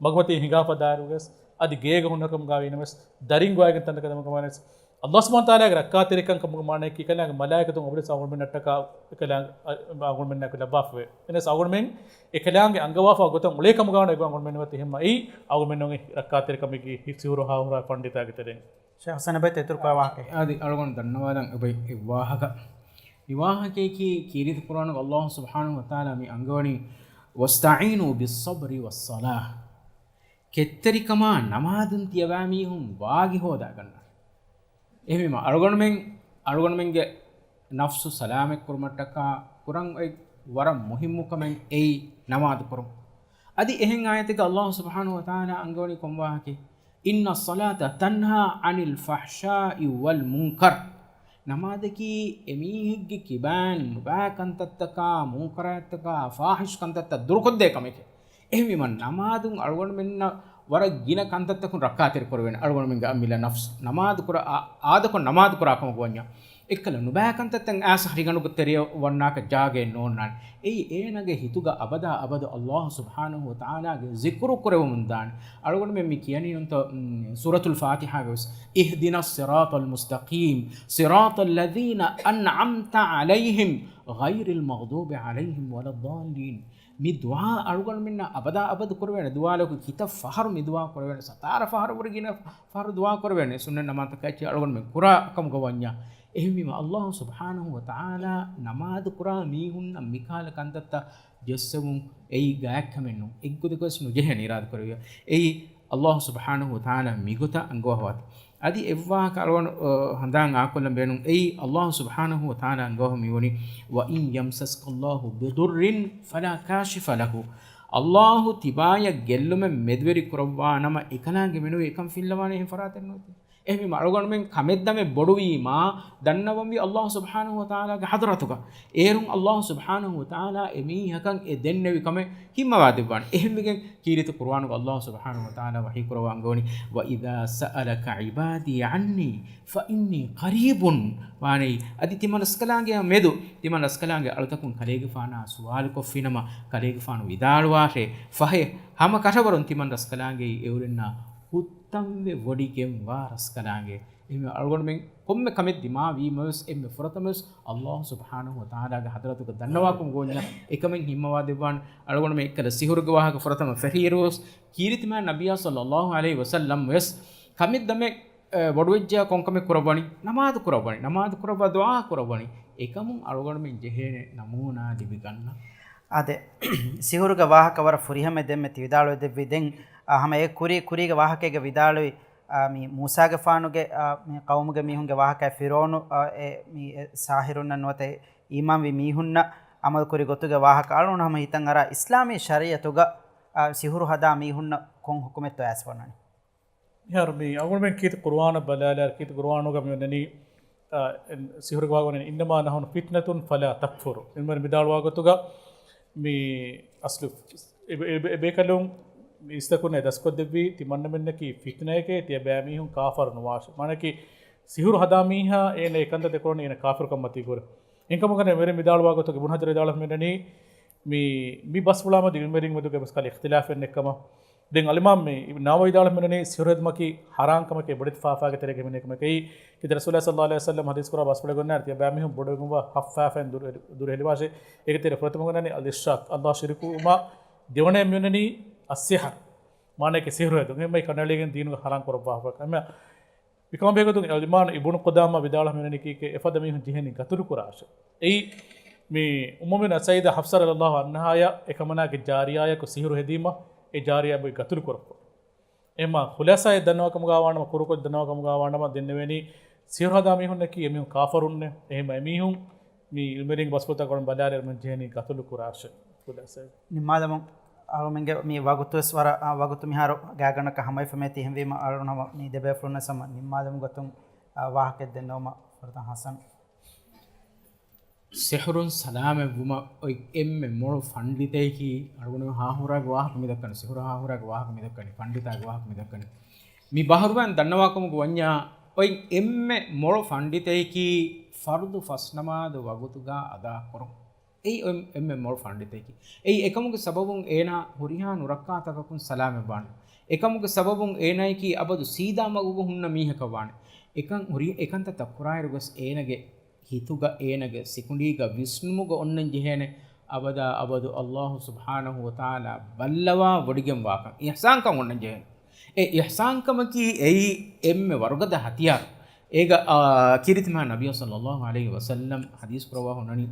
މަގުމަތީ ހިނގާފަ ދާއިރުވެސް، އަދި ގޭގަ ހުންނަ ކަމުގަ ވީނަމަވެސް، ދަރިން ގޮވައިގެން ތަންތަނަކަށް ދަމުން ކަމަވެސް، ﷲ ސުބްޙާނަހޫ ވަތަޢާލާގެ ރައްކާތެރިކަން ކަމުގަ މާނައަކީ، އެކަލާނގެ މަލާއިކަތުން އަބަދުވެސް އަޅުގަނޑުމެންނަށްޓަކާ އެކަލާނގެ، އަ، އަޅުގަނޑުމެންނާއެކު ލައްވާފަވޭ. އެހެނަސް އަޅުގަނޑުމެން އެކަލާނގެ އަންގަވާފަ ގޮތަށް އުޅޭ ކަމުގަ ވާނަމަ އެގޮތަށް އަޅުގަނޑުމެން އޮތީ އެހެންމަ އެއީ އަޅުގަނޑުމެންނަށް ރައްކާތެރިކަމަކީ ސިހުރު ހާހުރާ ފަންޑިތާގެ ތެރެއިން. ޝޭޚް ޙަސަން އަބަދު އިތުރު ކުރައްވާކަށް. އަދި އަޅުގަނޑު ދަންނަވާލަން އެބައި އެއްވާހަކަ. މި ވާހަކަޔަކީ ކީރިތި ޤުރްއާނުގަ ﷲ ސުބްޙާނަހޫ ވަތަޢާލާ މި އަންގަވަނީ، "وَاسْتَعِينُوا بِالصَّبْرِ وَالصَّلَاةِ." ކެތްތެރިކަމާ ނަމާދުން ތިޔަބައި މީހުން ވާގި ހޯދާގަންނަ. އެހެންވީމަ އަޅުގަނޑުމެން، އަޅުގަނޑުމެންގެ ނަފްސު ސަލާމަތް ކުރުމަށްޓަކާ ކުރަން އޮތް ވަރަށް މުހިއްމު ކަމެއް އެއީ ނަމާދު ކުރުން. އަދި އެހެން އާޔަތެއްގަ ﷲ ސުބްޙާނަހޫ ވަތަޢާލާ އަންގަވަނީ ކޮން ވާހަކައެއް؟ "إِنَّ الصَّلَاةَ تَنْهَىٰ عَنِ الْفَحْشَاءِ وَالْمُنكَرِ." ނަމާދަކީ އެމީހެއްގެ ކިބައިން ނުބައި ކަންތައްތަކާ، މުންކަރާތްތަކާ، ފާޙިޝް ކަންތައްތައް ދުރުކޮށްދޭ ކަމެކޭ. އެހެންވީމަ ނަމާދުން އަޅުގަނޑުމެންނަށް ވަރަށް ގިނަ ކަންތައްތަކުން ރައްކާތެރި ކުރެވޭނެ. އަޅުގަނޑުމެންގެ އަމިއްލަ ނަފްސު ނަމާދު ކުރާ، އާ، އާދަކޮށް ނަމާދު ކުރާ ކަމަކު ވަންޏާ، އެއްކަލަ ނުބައި ކަންތައްތައް އައިސް ހަށިގަނޑުގެ ތެރެއަށް ވަންނާކަށް ޖާގައެއް ނޯންނާނެ. އެއީ އޭނާގެ ހިތުގަ އަބަދާ އަބަދު އައްލާހު ސުބްޙާނަހު ވަތަޢާލާގެ ޒިކުރު ކުރެވެމުން ދާނެ. އަޅުގަނޑުމެން މި ކިޔަނީ ނޫންތޯ، މް، ސޫރަތުލް ފާތިޙާގަ ވެސް، اهدنا الصراط المستقيم صراط الذين أنعمت عليهم غير المغضوب عليهم ولا الضالين. މި ދުޢާ އަޅުގަނޑުމެންނަށް އަބަދާ އަބަދު ކުރެވޭނެ ދުޢާއަކީ ކިތައް ފަހަރު މި ދުޢާ ކުރެވޭނެ، ސަތާރަ ފަހަރު ވަރަށް ގިނަ ފަހަރު ދުޢާ ކުރެވޭނެ، ސުންނަތް ނަމާދުތަކާއި އަޅުގަނޑުމެން ކުރާ ކަމުގަ ވަންޏާ. އެހެންވީމަ އައްލާހު ސުބްޙާނަހު ވަތަޢާލާ ނަމާދު ކުރާ މީހުންނަށް މިކަހަލަ ކަންތައްތައް ޖެއްސެވުން އެއީ ގާތްކަމެއް ނޫން. އެއްގޮތަކަށް ވެސް ނުޖެހޭނެ އިރާދަ ކުރެވިޔާ. އެއީ އައްލާހު ސުބްޙާނަހު ވަތަޢާލާ މިގޮތަށް އަންގަވާފަވާތީ. އަދި އެއްވާހަކަ އަޅުގަނޑު، އަ، ހަނދާން އާކޮށްލަން ބޭނުން. އެއީ އައްލާހު ސުބްޙާނަހު ވަތަޢާލާ އަންގަވާފަ މިވަނީ، وَإِن يَمْسَسْكَ اللَّهُ بِضُرٍّ فَلَا كَاشِفَ لَهُ. އައްލާހު ތިބާޔަށް ގެއްލުމެއް މެދުވެރި ކުރައްވާ ނަމަ، އެކަލާނގެ މެނުވީ އެކަން ފިއްލަވާނެ އެހެން ފަރާތެއް ނުވޭ. އެހެންވީމަ އަޅުގަނޑުމެން ކަމެއް ދަމެއް ބޮޑުވީމާ، ދަންނަވަންވީ އައްލާހު ސުބްޙާނަހު ވަތަޢާލާގެ ޙަޟްރަތުގަ. އޭރުން އައްލާހު ސުބްޙާނަހު ވަތަޢާލާ އެމީހަކަށް އެ ދެންނެވި ކަމެއް ހިންމަވާ ދެއްވާނެ. އެހެންވެގެން ކީރިތި ޤުރުއާނުގަ އައްލާހު ސުބްޙާނަހު ވަތަޢާލާ ވަޙީ ކުރައްވާ އަންގަވަނީ، وَإِذَا سَأَلَكَ عِبَادِي عَنِّي فَإِنِّي قَرِيبٌ. ވާނެ، އަދި ތިމަން ރަސްކަލާނގެއާ މެދު، ތިމަން ރަސްކަލާނގެ އަޅުތަކުން ކަލޭގެފާނާ ސުވާލުކޮށްފިނަމަ، ކަލޭގެފާނު ވިދާޅުވާށޭ، ފަހެ، ހަމަ ކަށަވަރުން ތިމަން ރަސްކަލާނގެއީ އެއުރެންނާ ހުއް ތަންވެ ވޮޑިގެންވާ ރަސްކަލާނގެ. އެހެންވެ އަޅުގަނޑުމެން ކޮންމެ ކަމެއް ދިމާވީމަވެސް، އެންމެ ފުރަތަމަވެސް އައްލާހު ސުބްޙާނަހު ވަތަޢާލާގެ ޙަޟްރަތުގަ ދަންނަވާކަމުގަ ވަންޏާ އެކަމެއް ހިންމަވާ ދެއްވާނެ. އަޅުގަނޑުމެން އެއްކަލަ ސިހުރުގެ ވާހަކަ ފުރަތަމަ ފެށިއިރުވެސް، ކީރިތި މާތް ނަބިއްޔާ ޞައްލައްލާހު ޢަލައިހި ވަސައްލަމް ވެސް ކަމެއް ދަމެއް، އެ، ބޮޑުވެއްޖެޔާ ކޮންކަމެއް ކުރައްވަނީ؟ ނަމާދު ކުރައްވަނީ، ނަމާދު ކުރައްވާ ދުޢާ ކުރައްވަނީ. އެކަމުން އަޅުގަނޑުމެން ޖެހޭނެ ނަމޫނާ ލިބިގަންނަން. އާދެ، ސިހުރުގެ ވާހަކަ ވަރަށް ފުރިހަމަ ދެންމެ ތި ވިދާޅުވެ ދެއްވި. ދެން، އާ، ހަމަ އެ ކުރި، ކުރީގެ ވާހަކައިގަ ވިދާޅުވި، އާ، މި މޫސާގެފާނުގެ، އާ، މި ޤައުމުގެ މީހުންގެ ވާހަކަ، ފިރުޢައުނު، އާ، އެ، މި އެ ސާހިރުންނަށް ނުވަތަ އީމާންވި މީހުންނަށް އަމަލު ކުރި ގޮތުގެ ވާހަކަ އަޅުން ހަމަ ހިތަށް އަރާ، އިސްލާމީ ޝަރީޢަތުގަ، އާ، ސިހުރު ހަދާ މީހުންނަށް ކޮން ޙުކުމެއްތޯ އައިސް ވަންނަނީ؟ މިހާރު މި އަޅުގަނޑުމެން ކީރިތި ޤުރުއާނަށް ބަލާލާ، ކީރިތި ޤުރުއާނުގަ މި އޮންނަނީ، އާ، ސިހުރުގެ ވާހަކަ އޮންނަނީ، إنما نحن فتنة فلا تكفر. އިލްމުވެރިން ވިދާޅުވާ ގޮތުގަ މި އަސްލު އެ، އެ، އެ ބޭކަލުން މި އިސްތަކުން އެ ދަސްކޮށްދެއްވީ، ތިމަންނަމެންނަކީ ފިތުނައެކޭ، ތިޔަބައިމީހުން ކާފަރު ނުވާށޭ. މާނައަކީ، ސިހުރު ހަދާ މީހާ އޭނަ އެ ކަންތައް ދެކޮޅުން އޭނަ ކާފަރުކަން މަތީ ކުރޭ. އެހެންކަމުން އިލްމުވެރިން ވިދާޅުވާ ގޮތުގަ އިބްނު ޙަޖަރު ވިދާޅުވެފަ މިއޮންނަނީ، މި، މި ބަސްފުޅާ މެދު އިލްމުވެރިން މެދުގަ ބަސްކަލެ އިޚްތިލާފެއް ނެއްކަމަށް. ދެން އަލްއިމާމް މި އިބްނު ނަވަވީ ވިދާޅުވެފަ މިއޮންނަނީ، ސިހުރު ހެދުމަކީ ޙަރާން ކަމެކޭ، ބޮޑެތި ފާފައިގެ ތެރޭގަ ހިމެނޭ ކަމެކޭ. ކީރިތި ރަސޫލާ ޞައްލައްލާހު ޢަލައިހި ވަސައްލަމް ޙަދީޘް ކުރާ ބަސްފުޅެއް އޮންނާނެ، ތިޔަބައިމީހުން ބޮޑުވެގެންވާ ހަތް ފާފައިން ދުރު، ދުރުހެލިވާށޭ. އޭގެ ތެރޭ ފުރަތަމަ އޮންނަނީ އަލްއިޝްރާކް، އަލްލާހަށް ޝިރުކުވުމާ. ދެވަނައެއް މި އޮންނަނީ އައްސިޙްރު، މާނައަކީ ސިހުރު ހެދުން. އެހެންމައި ކަނޑައެޅިގެން ދީނުގަ ޙަރާން ކުރައްވާފަ ކަމެއް. މިކަމާ ބެހޭގޮތުން އަލްއިމާމް އިބްނު ޤުދާމާ ވިދާޅުވެފަ މިއޮންނަނީ ކީކޭ، އެފަދަ މީހުން ޖެހޭނީ ޤަތުލު ކުރާށޭ. އެއީ މި އުއްމު މުއުމިނުން ސައްޔިދާ ޙަފްޞާ ރަޟިޔައްލާހު ޢަންހާއަށް އެކަމަނާގެ ޖާރިޔާއަކު ސިހުރު ހެދީމަ، އެ ޖާރިޔާ އެބައޮތް ޤަތުލު ކުރައްވާ. އެހެންމަ ޚުލާޞާއެއް ދަންނަވާ ކަމުގަ ވާނަމަ، ކުރުކޮށް ދަންނަވާ ކަމުގަ ވާނަމަ، ދެންނެވޭނީ ސިހުރު ހަދާ މީހުންނަކީ އެމީހުން ކާފަރުންނޭ. އެހެންމަ އެމީހުން މި އިލްމުވެރިންގެ ބަސްފުޅުތަކުން ބަލާލިއިރު މި ޖެހޭނީ ޤަތުލު ކުރާށޭ. ޚުލާޞާއެއް. ނިންމާލަމުން އަޅުމެންގެ މި ވަގުތުވެސް ވަރަށް، އާ، ވަގުތު މިހާރު ގާތްގަނޑަކަށް ހަމަވެފަ މިއޮތީ. އެހެންވީމަ އަޅުން ހަމަ މި ދެބޭފުޅުންނަށް ހަމަ ނިންމާލުމުގެ ގޮތުން، އާ، ވާހަކައެއް ދެންނެވުމަށް ފުރަތަމަ ޙަސަން. ސިހުރުން ސަލާމަތްވުމަށް އޮތް އެންމެ މޮޅު ފަންޑިތައަކީ، އަޅުގަނޑު ހާހުރާގެ ވާހަކަ މިދައްކަނީ، ސިހުރު ހާހުރާގެ ވާހަކަ މިދައްކަނީ، ފަންޑިތާގެ ވާހަކަ މިދައްކަނީ. މި ބަހަރުވަން ދަންނަވާކަމުގަ ވަންޏާ، އޮތް އެންމެ މޮޅު ފަންޑިތައަކީ ފަރުޟު ފަސްނަމާދު ވަގުތުގަ އަދާކުރުން. އެއީ އޮތް އެންމެ މޮޅު ފަންޑިތައަކީ. އެއީ އެކަމުގެ ސަބަބުން އޭނާ ހުރިހާ ނުރައްކާތަކަކުން ސަލާމަތްވާނެ. އެކަމުގެ ސަބަބުން އޭނާއަކީ އަބަދު ސީދާ މަގުގަ ހުންނަ މީހަކަށް ވާނެ. އެކަން ހުރި، އެކަންތައްތައް ކުރާއިރުވެސް އޭނާގެ ހިތުގަ އޭނާގެ ސިކުނޑީގަ ވިސްނުމުގަ އޮންނަން ޖެހޭނެ، އަބަދާ އަބަދު އައްލާހު ސުބްޙާނަހު ވަތަޢާލާ ބައްލަވާ ވޮޑިގެންވާކަން، އިޙްސާންކަން އޮންނަން ޖެހޭނެ. އެ އިޙްސާންކަމަކީ އެއީ އެންމެ ވަރުގަދަ ހަތިޔާރު. އޭގަ، އާ، ކީރިތި މާތް ނަބިއްޔާ ޞައްލައްލާހު ޢަލައިހި ވަސައްލަމް ޙަދީޘް ކުރައްވާ ހުންނަނީ،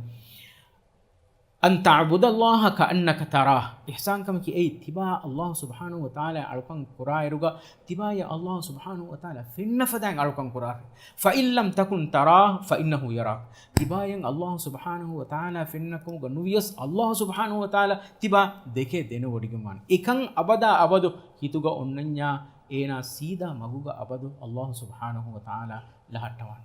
أن تعبد الله كأنك تراه. އިޙްސާންކަމަކީ އެއީ ތިބާ އައްލާހު ސުބްޙާނަހު ވަތަޢާލާ އަޅުކަން ކުރާއިރުގަ ތިބާޔަށް އައްލާހު ސުބްޙާނަހު ވަތަޢާލާ ފެންނަ ފަދައިން އަޅުކަން ކުރާށޭ. فإن لم تكن تراه فإنه يراك. ތިބާޔަށް އައްލާހު ސުބްޙާނަހު ވަތަޢާލާ ފެންނަ ކަމުގަ ނުވިޔަސް، އައްލާހު ސުބްޙާނަހު ވަތަޢާލާ ތިބާ ދެކެ ދެނެވޮޑިގެންވާނެ. އެކަން އަބަދާ އަބަދު ހިތުގަ އޮންނަންޏާ، އޭނާ ސީދާ މަގުގަ އަބަދު އައްލާހު ސުބްޙާނަހު ވަތަޢާލާ ލަހައްޓަވާނެ.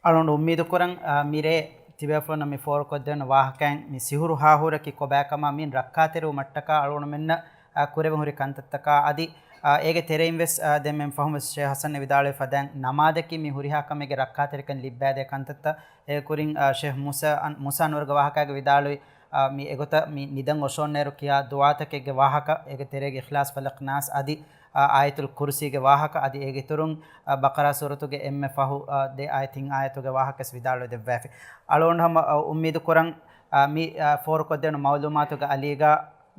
އަޅުގަނޑު އުއްމީދު ކުރަން، އާ، މިރޭ ތިބޭފުޅުންނަށް މި ފޯރުކޮށްދޭން ވާހަކައިން މި ސިހުރު ހާހޫރަކީ ކޮބާކަމާ މިން ރައްކާތެރިވުމަށްޓަކާ އަޅުގަނޑުމެންނަށް، އާ، ކުރެވެން ހުރި ކަންތައްތަކާ އަދި، އާ، އޭގެ ތެރެއިން ވެސް، އާ، ދެން މެން ފަހުން ވެސް ޝޭހް ހަސަން ވިދާޅުވި ފަދައިން ނަމާދަކީ މި ހުރިހާ ކަމެއްގެ ރައްކާތެރިކަން ލިއްބައިދޭ ކަންތައްތައް. އޭގެ ކުރިން، އާ، ޝޭހް މޫސާ، އަން-، މޫސާ ނޫރުގެ ވާހަކައިގެ ވިދާޅުވި، އާ، މި އެގޮތަށް މި ނިދަން އޮށޯންނޭރު ކިޔާ ދުޢާތަކެއްގެ ވާހަކަ، އޭގެ ތެރޭގެ އިޚްލާޞް ފަލަޤް ނާސް އަދި، އާ، އާޔަތުލް ކުރުސީގެ ވާހަކަ އަދި އޭގެ އިތުރުން، އާ، ބަޤަރާ ސޫރަތުގެ އެންމެ ފަހު، އާ، ދެ އާޔަތް ތިން އާޔަތުގެ ވާހަކަސް ވިދާޅުވެ ދެއްވާފި. އަޅުގަނޑު ހަމަ، އާ، އުއްމީދު ކުރަން، އާ، މި، އާ، ފޯރުކޮށްދޭނު މައުލޫމާތުގެ އަލީގަ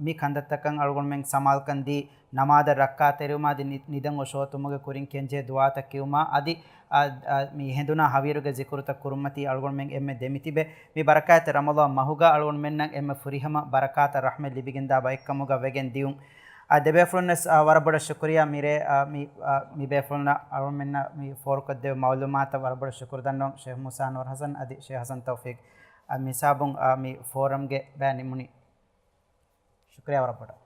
މި ކަންތައްތަކަށް އަޅުގަނޑުމެން ސަމާލުކަން ދީ، ނަމާދަށް ރައްކާތެރިވުމާ އަދި ނި-، ނިދަން އޮށޯތުމުގެ ކުރިން ކެންޖޭ ދުޢާތައް ކިޔުމާ އަދި، އާ، އާ، މި ހެނދުނާ ހަވީރުގެ ޒިކުރުތައް ކުރުމަތީ އަޅުގަނޑުމެން އެންމެ ދެމިތިބެ. މި ބަރަކާތްތެރި ރަމަޟާން މަހުގަ އަޅުގަނޑުމެންނަށް އެންމެ ފުރިހަމަ ބަރަކާތް ރަޙްމަތް ލިބިގެންދާ ބައެއްކަމުގަ ވެގެން ދިޔުން. އާ، ދެބޭފުޅުންނަސް، އާ، ވަރަށް ބޮޑަށް ޝުކުރިއްޔާ މިރޭ، އާ، މި، އާ، މި ބޭފުޅުންނަށް އަޅުގަނޑުމެންނަށް މި ފޯރުކޮށްދެއްވި މައުލޫމާތަށް ވަރަށް ބޮޑަށް ޝުކުރު ދަންނަވަން ޝޭހް މޫސާ ނޫރު ހަސަން އަދި ޝޭހް ހަސަން ތައުފީޤް. އާ، މި ހިސާބުން، އާ، މި ފޯރަމްގެ ބައި ނިމުނީ. ޝުކުރިއްޔާ ވަރަށް ބޮޑަށް.